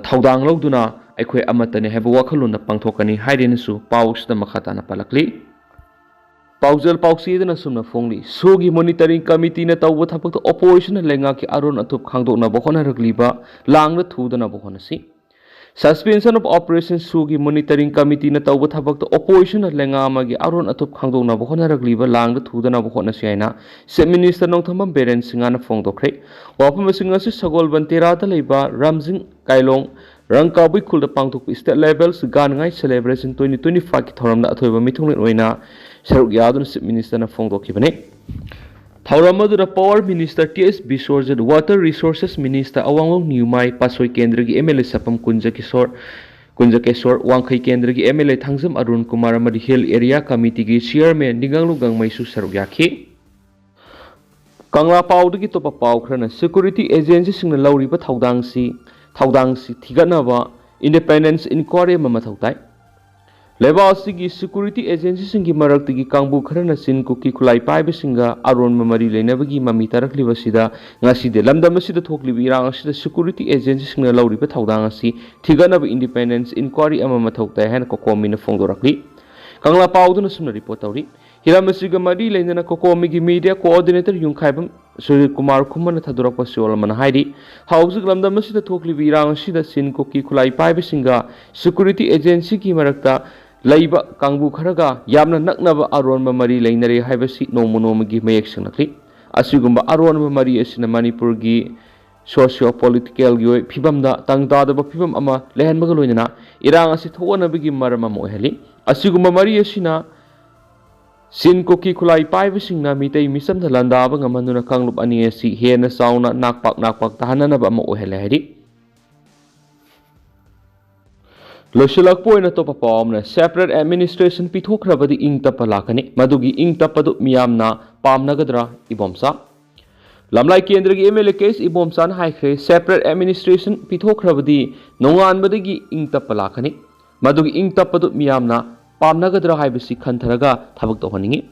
ꯊꯧꯗꯥꯡ ꯂꯧꯗꯨꯅ ꯑꯩꯈꯣꯏ ꯑꯃꯠꯇꯅꯤ ꯍꯥꯏꯕ ꯋꯥꯈꯜꯂꯣꯟꯗ ꯄꯥꯡꯊꯣꯛꯀꯅꯤ ꯍꯥꯏꯔꯦꯅꯁꯨ ꯄꯥꯎ ꯑꯁꯤꯗ ꯃꯈꯥ ꯇꯥꯅ ꯄꯜꯂꯛꯂꯤ꯫ ꯄꯥꯎꯖꯦꯜ ꯄꯥꯎꯆꯦꯗꯅ ꯑꯁꯨꯝꯅ ꯐꯣꯡꯂꯤ, ꯁꯨꯒꯤ monitoring committeeꯅ ꯇꯧꯕ ꯊꯕꯛꯇ oppositionꯅ ꯂꯩꯉꯥꯛꯀꯤ ꯑꯔꯣꯟ ꯑꯊꯨꯞ ꯈꯥꯡꯗꯣꯛꯅꯕ ꯍꯣꯠꯅꯔꯛꯂꯤꯕ ꯂꯥꯡꯗ ꯊꯨꯗꯅꯕ ꯍꯣꯠꯅꯁꯤ꯫ Suspension of Operation ꯁꯨꯒꯤ monitoring committeeꯅ ꯇꯧꯕ ꯊꯕꯛꯇ oppositionꯅ ꯂꯩꯉꯥꯛ ꯑꯃꯒꯤ ꯑꯔꯣꯟ ꯑꯊꯨꯞ ꯈꯥꯡꯗꯣꯛꯅꯕ ꯍꯣꯠꯅꯔꯛꯂꯤꯕ ꯂꯥꯡꯗ ꯊꯨꯗꯅꯕ ꯍꯣꯠꯅꯁꯤ ꯍꯥꯏꯅ Chief Minister ꯅꯣꯡꯊꯣꯝꯕꯝ ꯕꯤꯔꯦꯟ ꯁꯤꯡꯍꯅ ꯐꯣꯡꯗꯣꯛꯈ꯭ꯔꯦ꯫ ꯋꯥꯐꯝ ꯑꯁꯤꯡ ꯑꯁꯤ ꯁꯒꯣꯜꯕꯟ ꯇꯦꯔꯥꯗ ꯂꯩꯕ ꯔꯥꯝꯖꯤꯡ ꯀꯥꯏꯂꯣꯡ ꯔꯪꯀꯥꯕꯨꯏ ꯈꯨꯜꯗ ꯄꯥꯡꯊꯣꯛꯄ state level ꯒꯥꯟꯉꯥꯏ celebration twenty twenty fiveꯀꯤ ꯊꯧꯔꯝꯗ ꯑꯊꯣꯏꯕ ꯃꯤꯊꯨꯡꯂꯦꯟ ꯑꯣꯏꯅ ꯁꯔꯨꯛ ꯌꯥꯗꯨꯅ Chief Ministerꯅ ꯐꯣꯡꯗꯣꯛꯈꯤꯕꯅꯤ꯫ ꯊꯧꯔꯝ ꯑꯗꯨꯗ Power Minister T S Biswarjit, Water Resources Minister ꯑꯋꯥꯡꯂꯣꯡ ꯅ꯭ꯌꯨꯃꯥꯏ, ꯄꯥꯠꯁꯣꯏ ꯀꯦꯟꯗ꯭ꯔꯒꯤ M L A Sapam Kunjakesor, Kunjakesor, Wangkhei ꯀꯦꯟꯗ꯭ꯔꯒꯤ M L A Thangjam Arun Kumar ꯑꯃꯗꯤ Hill Area Committeeꯒꯤ chairman ꯅꯤꯡꯉꯥꯡꯂꯨ ꯒꯥꯡꯃꯩꯁꯨ ꯁꯔꯨꯛ ꯌꯥꯈꯤ꯫ ꯀꯪꯂꯥ ꯄꯥꯎꯗꯒꯤ ꯑꯇꯣꯞꯄ ꯄꯥꯎ ꯈꯔꯅ, security agencyꯁꯤꯡꯅ ꯂꯧꯔꯤꯕ ꯊꯧꯗꯥꯡꯁꯤ, ꯊꯧꯗꯥꯡꯁꯤ ꯊꯤꯒꯠꯅꯕ independence inquiry ꯑꯃ ꯃꯊꯧ ꯇꯥꯏ꯫ ꯂꯩꯕꯥꯛ ꯑꯁꯤꯒꯤ security agencyꯁꯤꯡꯒꯤ ꯃꯔꯛꯇꯒꯤ ꯀꯥꯡꯕꯨ ꯈꯔꯅ ꯆꯤꯟ ꯀꯨꯀꯤ ꯈꯨꯠꯂꯥꯏ ꯄꯥꯏꯕꯁꯤꯡꯒ ꯑꯔꯣꯟꯕ ꯃꯔꯤ ꯂꯩꯅꯕꯒꯤ ꯃꯃꯤ ꯇꯥꯔꯛꯂꯤꯕꯁꯤꯗ, ꯉꯁꯤꯗꯤ ꯂꯝꯗꯝ ꯑꯁꯤꯗ ꯊꯣꯛꯂꯤꯕ ꯏꯔꯥꯡ ꯑꯁꯤꯗ security agencyꯁꯤꯡꯅ ꯂꯧꯔꯤꯕ ꯊꯧꯗꯥꯡ ꯑꯁꯤ ꯊꯤꯒꯠꯅꯕ independence inquiry ꯑꯃ ꯃꯊꯧ ꯇꯥꯏ ꯍꯥꯏꯅ ꯀꯣꯀꯣꯃꯤꯅ ꯐꯣꯡꯗꯣꯔꯛꯂꯤ꯫ ꯀꯪꯂꯥ ꯄꯥꯎꯗꯨꯅ ꯑꯁꯨꯝꯅ report ꯇꯧꯔꯤ꯫ ꯍꯤꯔꯝ ꯑꯁꯤꯒ ꯃꯔꯤ ꯂꯩꯅꯅ ꯀꯣꯀꯣꯃꯤꯒꯤ media coordinator ꯌꯨꯝꯈꯥꯏꯕꯝ ꯁꯨꯔꯖ ꯀꯨꯃꯥꯔ ꯈꯨꯃꯟꯅ ꯊꯥꯗꯣꯔꯛꯄ ꯁꯤꯑꯣꯜ ꯑꯃꯅ ꯍꯥꯏꯔꯤ, ꯍꯧꯖꯤꯛ ꯂꯝꯗꯝ ꯑꯁꯤꯗ ꯊꯣꯛꯂꯤꯕ ꯏꯔꯥꯡ ꯑꯁꯤꯗ ꯆꯤꯟ ꯀꯨꯀꯤ ꯈꯨꯠꯂꯥꯏ ꯄꯥꯏꯕꯁꯤꯡꯒ security agencyꯒꯤ ꯃꯔꯛꯇ ꯂꯩꯕ ꯀꯥꯡꯕꯨ ꯈꯔꯒ ꯌꯥꯝꯅ ꯅꯛꯅꯕ ꯑꯔꯣꯟꯕ ꯃꯔꯤ ꯂꯩꯅꯔꯦ ꯍꯥꯏꯕꯁꯤ ꯅꯣꯡꯃ ꯅꯣꯡꯃꯒꯤ ꯃꯌꯦꯛ ꯁꯦꯡꯂꯛꯂꯤ꯫ ꯑꯁꯤꯒꯨꯝꯕ ꯑꯔꯣꯟꯕ ꯃꯔꯤ ꯑꯁꯤꯅ ꯃꯅꯤꯄꯨꯔꯒꯤ socio politicalꯒꯤ ꯑꯣꯏ ꯐꯤꯕꯝꯗ ꯇꯪ ꯇꯥꯗꯕ ꯐꯤꯕꯝ ꯑꯃ ꯂꯩꯍꯟꯕꯒ ꯂꯣꯏꯅꯅ ꯏꯔꯥꯡ ꯑꯁꯤ ꯊꯣꯛꯍꯟꯅꯕꯒꯤ ꯃꯔꯝ ꯑꯃ ꯑꯣꯏꯍꯜꯂꯤ꯫ ꯑꯁꯤꯒꯨꯝꯕ ꯃꯔꯤ ꯑꯁꯤꯅ ꯆꯤꯟ ꯀꯨꯀꯤ ꯈꯨꯠꯂꯥꯏ ꯄꯥꯏꯕꯁꯤꯡꯅ ꯃꯤꯇꯩ ꯃꯤꯆꯝꯗ ꯂꯥꯟꯗꯥꯕ ꯉꯝꯍꯟꯗꯨꯅ ꯀꯥꯡꯂꯨꯞ ꯑꯅꯤ ꯑꯁꯤ ꯍꯦꯟꯅ ꯆꯥꯎꯅ ꯅꯥꯛꯄꯥꯛ ꯅꯥꯛꯄꯥꯛ ꯇꯥꯍꯟꯅꯅꯕ ꯑꯃ ꯑꯣꯏꯍꯜꯂꯦ ꯍꯥꯏꯔꯤ꯫ ꯂꯣꯏꯁꯤꯜꯂꯛꯄ ꯑꯣꯏꯅ ꯑꯇꯣꯞꯄ ꯄꯥꯎ ꯑꯃꯅ, separate administration ꯄꯤꯊꯣꯛꯈ꯭ꯔꯕꯗꯤ ꯏꯪ ꯇꯞꯄ ꯂꯥꯛꯀꯅꯤ, ꯃꯗꯨꯒꯤ ꯏꯪ ꯇꯞꯄꯗꯨ ꯃꯤꯌꯥꯝꯅ ꯄꯥꯝꯅꯒꯗ꯭ꯔꯥ? ꯏꯕꯣꯝꯆꯥ꯫ ꯂꯝꯂꯥꯏ ꯀꯦꯟꯗ꯭ꯔꯒꯤ MLA ꯀꯦ ꯑꯦꯁ ꯏꯕꯣꯝꯆꯥꯅ ꯍꯥꯏꯈ꯭ꯔꯦ, separate administration ꯄꯤꯊꯣꯛꯈ꯭ꯔꯕꯗꯤ ꯅꯣꯡꯉꯥꯟꯕꯗꯒꯤ ꯏꯪ ꯇꯞꯄ ꯂꯥꯛꯀꯅꯤ, ꯃꯗꯨꯒꯤ ꯏꯪ ꯇꯞꯄꯗꯨ ꯃꯤꯌꯥꯝꯅ ꯄꯥꯝꯅꯒꯗ꯭ꯔꯥ ꯍꯥꯏꯕꯁꯤ ꯈꯟꯊꯔꯒ ꯊꯕꯛ ꯇꯧꯍꯟꯅꯤꯡꯏ꯫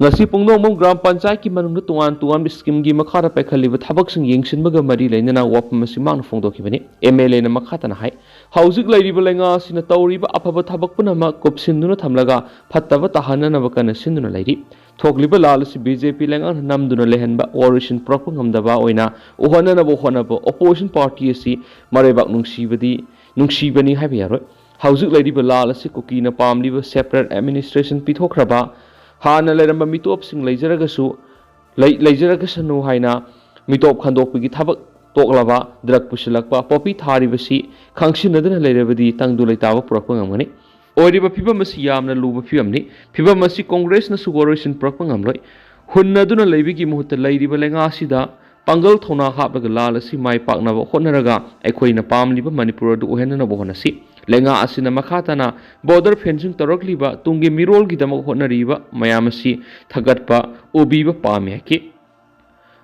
ꯉꯁꯤ ꯄꯨꯡꯗꯣꯡꯕꯝ ꯒ꯭ꯔꯥꯝ ꯄꯟꯆꯥꯌꯠꯀꯤ ꯃꯅꯨꯡꯗ ꯇꯣꯉꯥꯟ ꯇꯣꯉꯥꯟꯕ scheme ꯒꯤ ꯃꯈꯥꯗ ꯄꯥꯏꯈꯠꯂꯤꯕ ꯊꯕꯛꯁꯤꯡ ꯌꯦꯡꯁꯤꯟꯕꯒ ꯃꯔꯤ ꯂꯩꯅꯅ ꯋꯥꯐꯝ ꯑꯁꯤ ꯃꯍꯥꯛꯅ ꯐꯣꯡꯗꯣꯛꯈꯤꯕꯅꯤ꯫ MLA ꯅ ꯃꯈꯥ ꯇꯥꯅ ꯍꯥꯏ, ꯍꯧꯖꯤꯛ ꯂꯩꯔꯤꯕ ꯂꯩꯉꯥꯛ ꯑꯁꯤꯅ ꯇꯧꯔꯤꯕ ꯑꯐꯕ ꯊꯕꯛ ꯄꯨꯝꯅꯃꯛ ꯀꯨꯞꯁꯤꯟꯗꯨꯅ ꯊꯝꯂꯒ ꯐꯠꯇꯕ ꯇꯥꯍꯟꯅꯅꯕ ꯀꯟꯅ ꯁꯤꯟꯗꯨꯅ ꯂꯩꯔꯤ꯫ ꯊꯣꯛꯂꯤꯕ ꯂꯥꯜ ꯑꯁꯤ BJP ꯂꯩꯉꯥꯛꯅ ꯅꯝꯗꯨꯅ ꯂꯩꯍꯟꯕ ꯋꯥꯔꯣꯏꯁꯤꯟ ꯄꯨꯔꯛꯄ ꯉꯝꯗꯕ ꯑꯣꯏꯅ ꯎꯍꯟꯅꯅꯕ ꯍꯣꯠꯅꯕ opposition party ꯑꯁꯤ ꯃꯔꯩꯕꯥꯛ ꯅꯨꯡꯁꯤꯕꯗꯤ, ꯅꯨꯡꯁꯤꯕꯅꯤ ꯍꯥꯏꯕ ꯌꯥꯔꯣꯏ꯫ ꯍꯧꯖꯤꯛ ꯂꯩꯔꯤꯕ ꯂꯥꯜ ꯑꯁꯤ ꯀꯨꯀꯤꯅ ꯄꯥꯝꯂꯤꯕ separate administration ꯄꯤꯊꯣꯛꯈ꯭ꯔꯕ, ꯍꯥꯟꯅ ꯂꯩꯔꯝꯕ ꯃꯤꯇꯣꯞꯁꯤꯡ ꯂꯩꯖꯔꯒꯁꯨ, ꯂꯩ-, ꯂꯩꯖꯔꯒꯁꯅꯨ ꯍꯥꯏꯅ ꯃꯤꯇꯣꯞ ꯈꯟꯗꯣꯛꯄꯒꯤ ꯊꯕꯛ ꯇꯣꯛꯂꯕ, drug ꯄꯨꯁꯤꯜꯂꯛꯄ, poppy ꯊꯥꯔꯤꯕꯁꯤ ꯈꯪꯁꯤꯟꯅꯗꯨꯅ ꯂꯩꯔꯕꯗꯤ ꯇꯪꯗꯨ ꯂꯩꯇꯥꯕ ꯄꯨꯔꯛꯄ ꯉꯝꯒꯅꯤ꯫ ꯑꯣꯏꯔꯤꯕ ꯐꯤꯕꯝ ꯑꯁꯤ ꯌꯥꯝꯅ ꯂꯨꯕ ꯐꯤꯕꯝꯅꯤ꯫ ꯐꯤꯕꯝ ꯑꯁꯤ ꯀꯣꯡꯒ꯭ꯔꯦꯁꯅꯁꯨ ꯋꯥꯔꯣꯏꯁꯤꯟ ꯄꯨꯔꯛꯄ ꯉꯝꯂꯣꯏ꯫ ꯍꯨꯟꯅꯗꯨꯅ ꯂꯩꯕꯒꯤ ꯃꯍꯨꯠꯇ ꯂꯩꯔꯤꯕ ꯂꯩꯉꯥꯛ ꯑꯁꯤꯗ ꯄꯥꯡꯒꯜ ꯊꯧꯅꯥ ꯍꯥꯞꯂꯒ ꯂꯥꯜ ꯑꯁꯤ ꯃꯥꯏ ꯄꯥꯛꯅꯕ ꯍꯣꯠꯅꯔꯒ ꯑꯩꯈꯣꯏꯅ ꯄꯥꯝꯂꯤꯕ ꯃꯅꯤꯄꯨꯔ ꯑꯗꯨ ꯑꯣꯏꯍꯟꯅꯅꯕ ꯍꯣꯠꯅꯁꯤ꯫ ꯂꯩꯉꯥꯛ ꯑꯁꯤꯅ ꯃꯈꯥ ꯇꯥꯅ border fencing ꯇꯧꯔꯛꯂꯤꯕ ꯇꯨꯡꯒꯤ ꯃꯤꯔꯣꯜꯒꯤꯗꯃꯛ ꯍꯣꯠꯅꯔꯤꯕ ꯃꯌꯥꯝ ꯑꯁꯤ ꯊꯥꯒꯠꯄ, ꯎꯕꯤꯕ ꯄꯥꯝꯃꯤ ꯍꯥꯏꯈꯤ꯫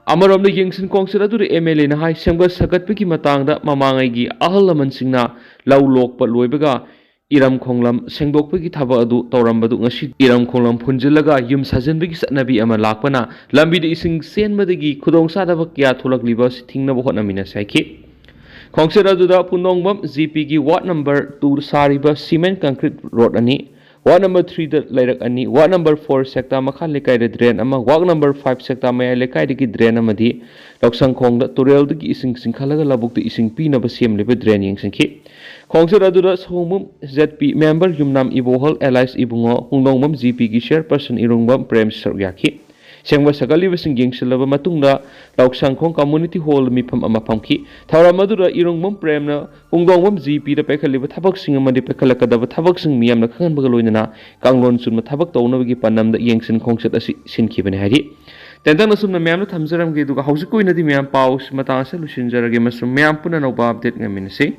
ꯑꯃꯔꯣꯝꯗ ꯌꯦꯡꯁꯤꯟ ꯈꯣꯡꯁꯤꯟ ꯑꯗꯨꯗ MLA ꯅ ꯍꯥꯏ, ꯁꯦꯝꯒꯠ ꯁꯥꯒꯠꯄꯒꯤ ꯃꯇꯥꯡꯗ ꯃꯃꯥꯡꯉꯩꯒꯤ ꯑꯍꯜ ꯂꯃꯟꯁꯤꯡꯅ ꯂꯧ ꯂꯣꯛꯄ ꯂꯣꯏꯕꯒ ꯏꯔꯝ ꯈꯣꯡꯂꯝ ꯁꯦꯡꯗꯣꯛꯄꯒꯤ ꯊꯕꯛ ꯑꯗꯨ ꯇꯧꯔꯝꯕꯗꯨ ꯉꯁꯤ ꯏꯔꯝ ꯈꯣꯡꯂꯝ ꯐꯨꯟꯖꯤꯜꯂꯒ ꯌꯨꯝ ꯁꯥꯖꯤꯟꯕꯒꯤ ꯆꯠꯅꯕꯤ ꯑꯃ ꯂꯥꯛꯄꯅ ꯂꯝꯕꯤꯗ ꯏꯁꯤꯡ ꯆꯦꯟꯕꯗꯒꯤ ꯈꯨꯗꯣꯡꯆꯥꯗꯕ ꯀꯌꯥ ꯊꯣꯛꯂꯛꯂꯤꯕ ꯑꯁꯤ ꯊꯤꯡꯅꯕ ꯍꯣꯠꯅꯃꯤꯟꯅꯁꯤ ꯍꯥꯏꯈꯤ꯫ ꯈꯣꯡꯆꯠ ꯑꯗꯨꯗ ꯄꯨꯟꯗꯣꯡꯕꯝ ꯖꯤ ꯄꯤꯒꯤ ꯋꯥꯔꯗ ꯅꯝꯕꯔ ꯇꯨ ꯁꯥꯔꯤꯕ ꯁꯤꯃꯦꯟ ꯀꯪꯀ꯭ꯔꯤꯠ ꯔꯣꯗ ꯑꯅꯤ, ꯋꯥꯔꯗ ꯅꯝꯕꯔ ꯊ꯭ꯔꯤꯗ ꯂꯩꯔꯛ ꯑꯅꯤ, ꯋꯥꯔꯗ ꯅꯝꯕꯔ ꯐꯣꯔ ꯁꯦꯛꯇꯥ ꯃꯈꯥ ꯂꯩꯀꯥꯏꯗ ꯗ꯭ꯔꯦꯟ ꯑꯃ, ꯋꯥꯔꯗ ꯅꯝꯕꯔ ꯐꯥꯏꯚ ꯁꯦꯛꯇꯥ ꯃꯌꯥꯏ ꯂꯩꯀꯥꯏꯗꯒꯤ ꯗ꯭ꯔꯦꯟ ꯑꯃꯗꯤ ꯂꯧꯁꯪꯈꯣꯡꯗ ꯇꯨꯔꯦꯜꯗꯒꯤ ꯏꯁꯤꯡ ꯆꯤꯡꯈꯠꯂꯒ ꯂꯧꯕꯨꯛꯇ ꯏꯁꯤꯡ ꯄꯤꯅꯕ ꯁꯦꯝꯂꯤꯕ ꯗ꯭ꯔꯦꯟ ꯌꯦꯡꯁꯤꯟꯈꯤ꯫ ꯈꯣꯡꯆꯠ ꯑꯗꯨꯗ ꯁꯑꯣꯝꯕꯨꯝ ꯖꯦꯠ ꯄꯤ ꯃꯦꯝꯕꯔ ꯌꯨꯝꯅꯥꯝ ꯏꯕꯣꯍꯜ ꯑꯦꯂꯥꯏꯁ ꯏꯕꯨꯡꯉꯣ, ꯄꯨꯡꯗꯣꯡꯕꯝ ꯖꯤ ꯄꯤꯒꯤ ꯆꯤꯌꯔꯄꯔꯁꯟ ꯏꯔꯨꯡꯕꯝ ꯄ꯭ꯔꯦꯝ ꯁꯔꯨꯛ ꯌꯥꯈꯤ꯫ ꯁꯦꯝꯒꯠ ꯁꯥꯒꯠꯂꯤꯕꯁꯤꯡ ꯌꯦꯡꯁꯤꯜꯂꯕ ꯃꯇꯨꯡꯗ ꯂꯧꯁꯪꯈꯣꯡ ꯀꯝꯃꯨꯅꯤꯇꯤ ꯍꯣꯜ ꯃꯤꯐꯝ ꯑꯃ ꯐꯝꯈꯤ꯫ ꯊꯧꯔꯝ ꯑꯗꯨꯗ ꯏꯔꯨꯡꯕꯝ ꯄ꯭ꯔꯦꯝꯅ ꯄꯨꯡꯗꯣꯡꯕꯝ ꯖꯤ ꯄꯤꯗ ꯄꯥꯏꯈꯠꯂꯤꯕ ꯊꯕꯛꯁꯤꯡ ꯑꯃꯗꯤ ꯄꯥꯏꯈꯠꯂꯛꯀꯗꯕ ꯊꯕꯛꯁꯤꯡ ꯃꯤꯌꯥꯝꯅ ꯈꯪꯍꯟꯕꯒ ꯂꯣꯏꯅꯅ ꯀꯥꯡꯂꯣꯟ ꯆꯨꯝꯅ ꯊꯕꯛ ꯇꯧꯅꯕꯒꯤ ꯄꯥꯟꯗꯝꯗ ꯌꯦꯡꯁꯤꯟ ꯈꯣꯡꯆꯠ ꯑꯁꯤ ꯁꯤꯟꯈꯤꯕꯅꯤ ꯍꯥꯏꯔꯤ꯫ ꯇꯦꯟꯇꯛꯅ ꯁꯨꯝꯅ ꯃꯌꯥꯝꯅ ꯊꯝꯖꯔꯝꯒꯦ, ꯑꯗꯨꯒ ꯍꯧꯖꯤꯛꯀꯤ ꯑꯣꯏꯅꯗꯤ ꯃꯌꯥꯝ ꯄꯥꯎ ꯃꯇꯥꯡ ꯑꯁꯤꯗ ꯂꯣꯏꯁꯤꯟꯖꯔꯒꯦ꯫ ꯃꯁꯨꯝ ꯃꯌꯥꯝ ꯄꯨꯟꯅ ꯑꯅꯧꯕ ꯑꯞꯗꯦꯠ ꯉꯥꯏꯃꯤꯟꯅꯁꯤ꯫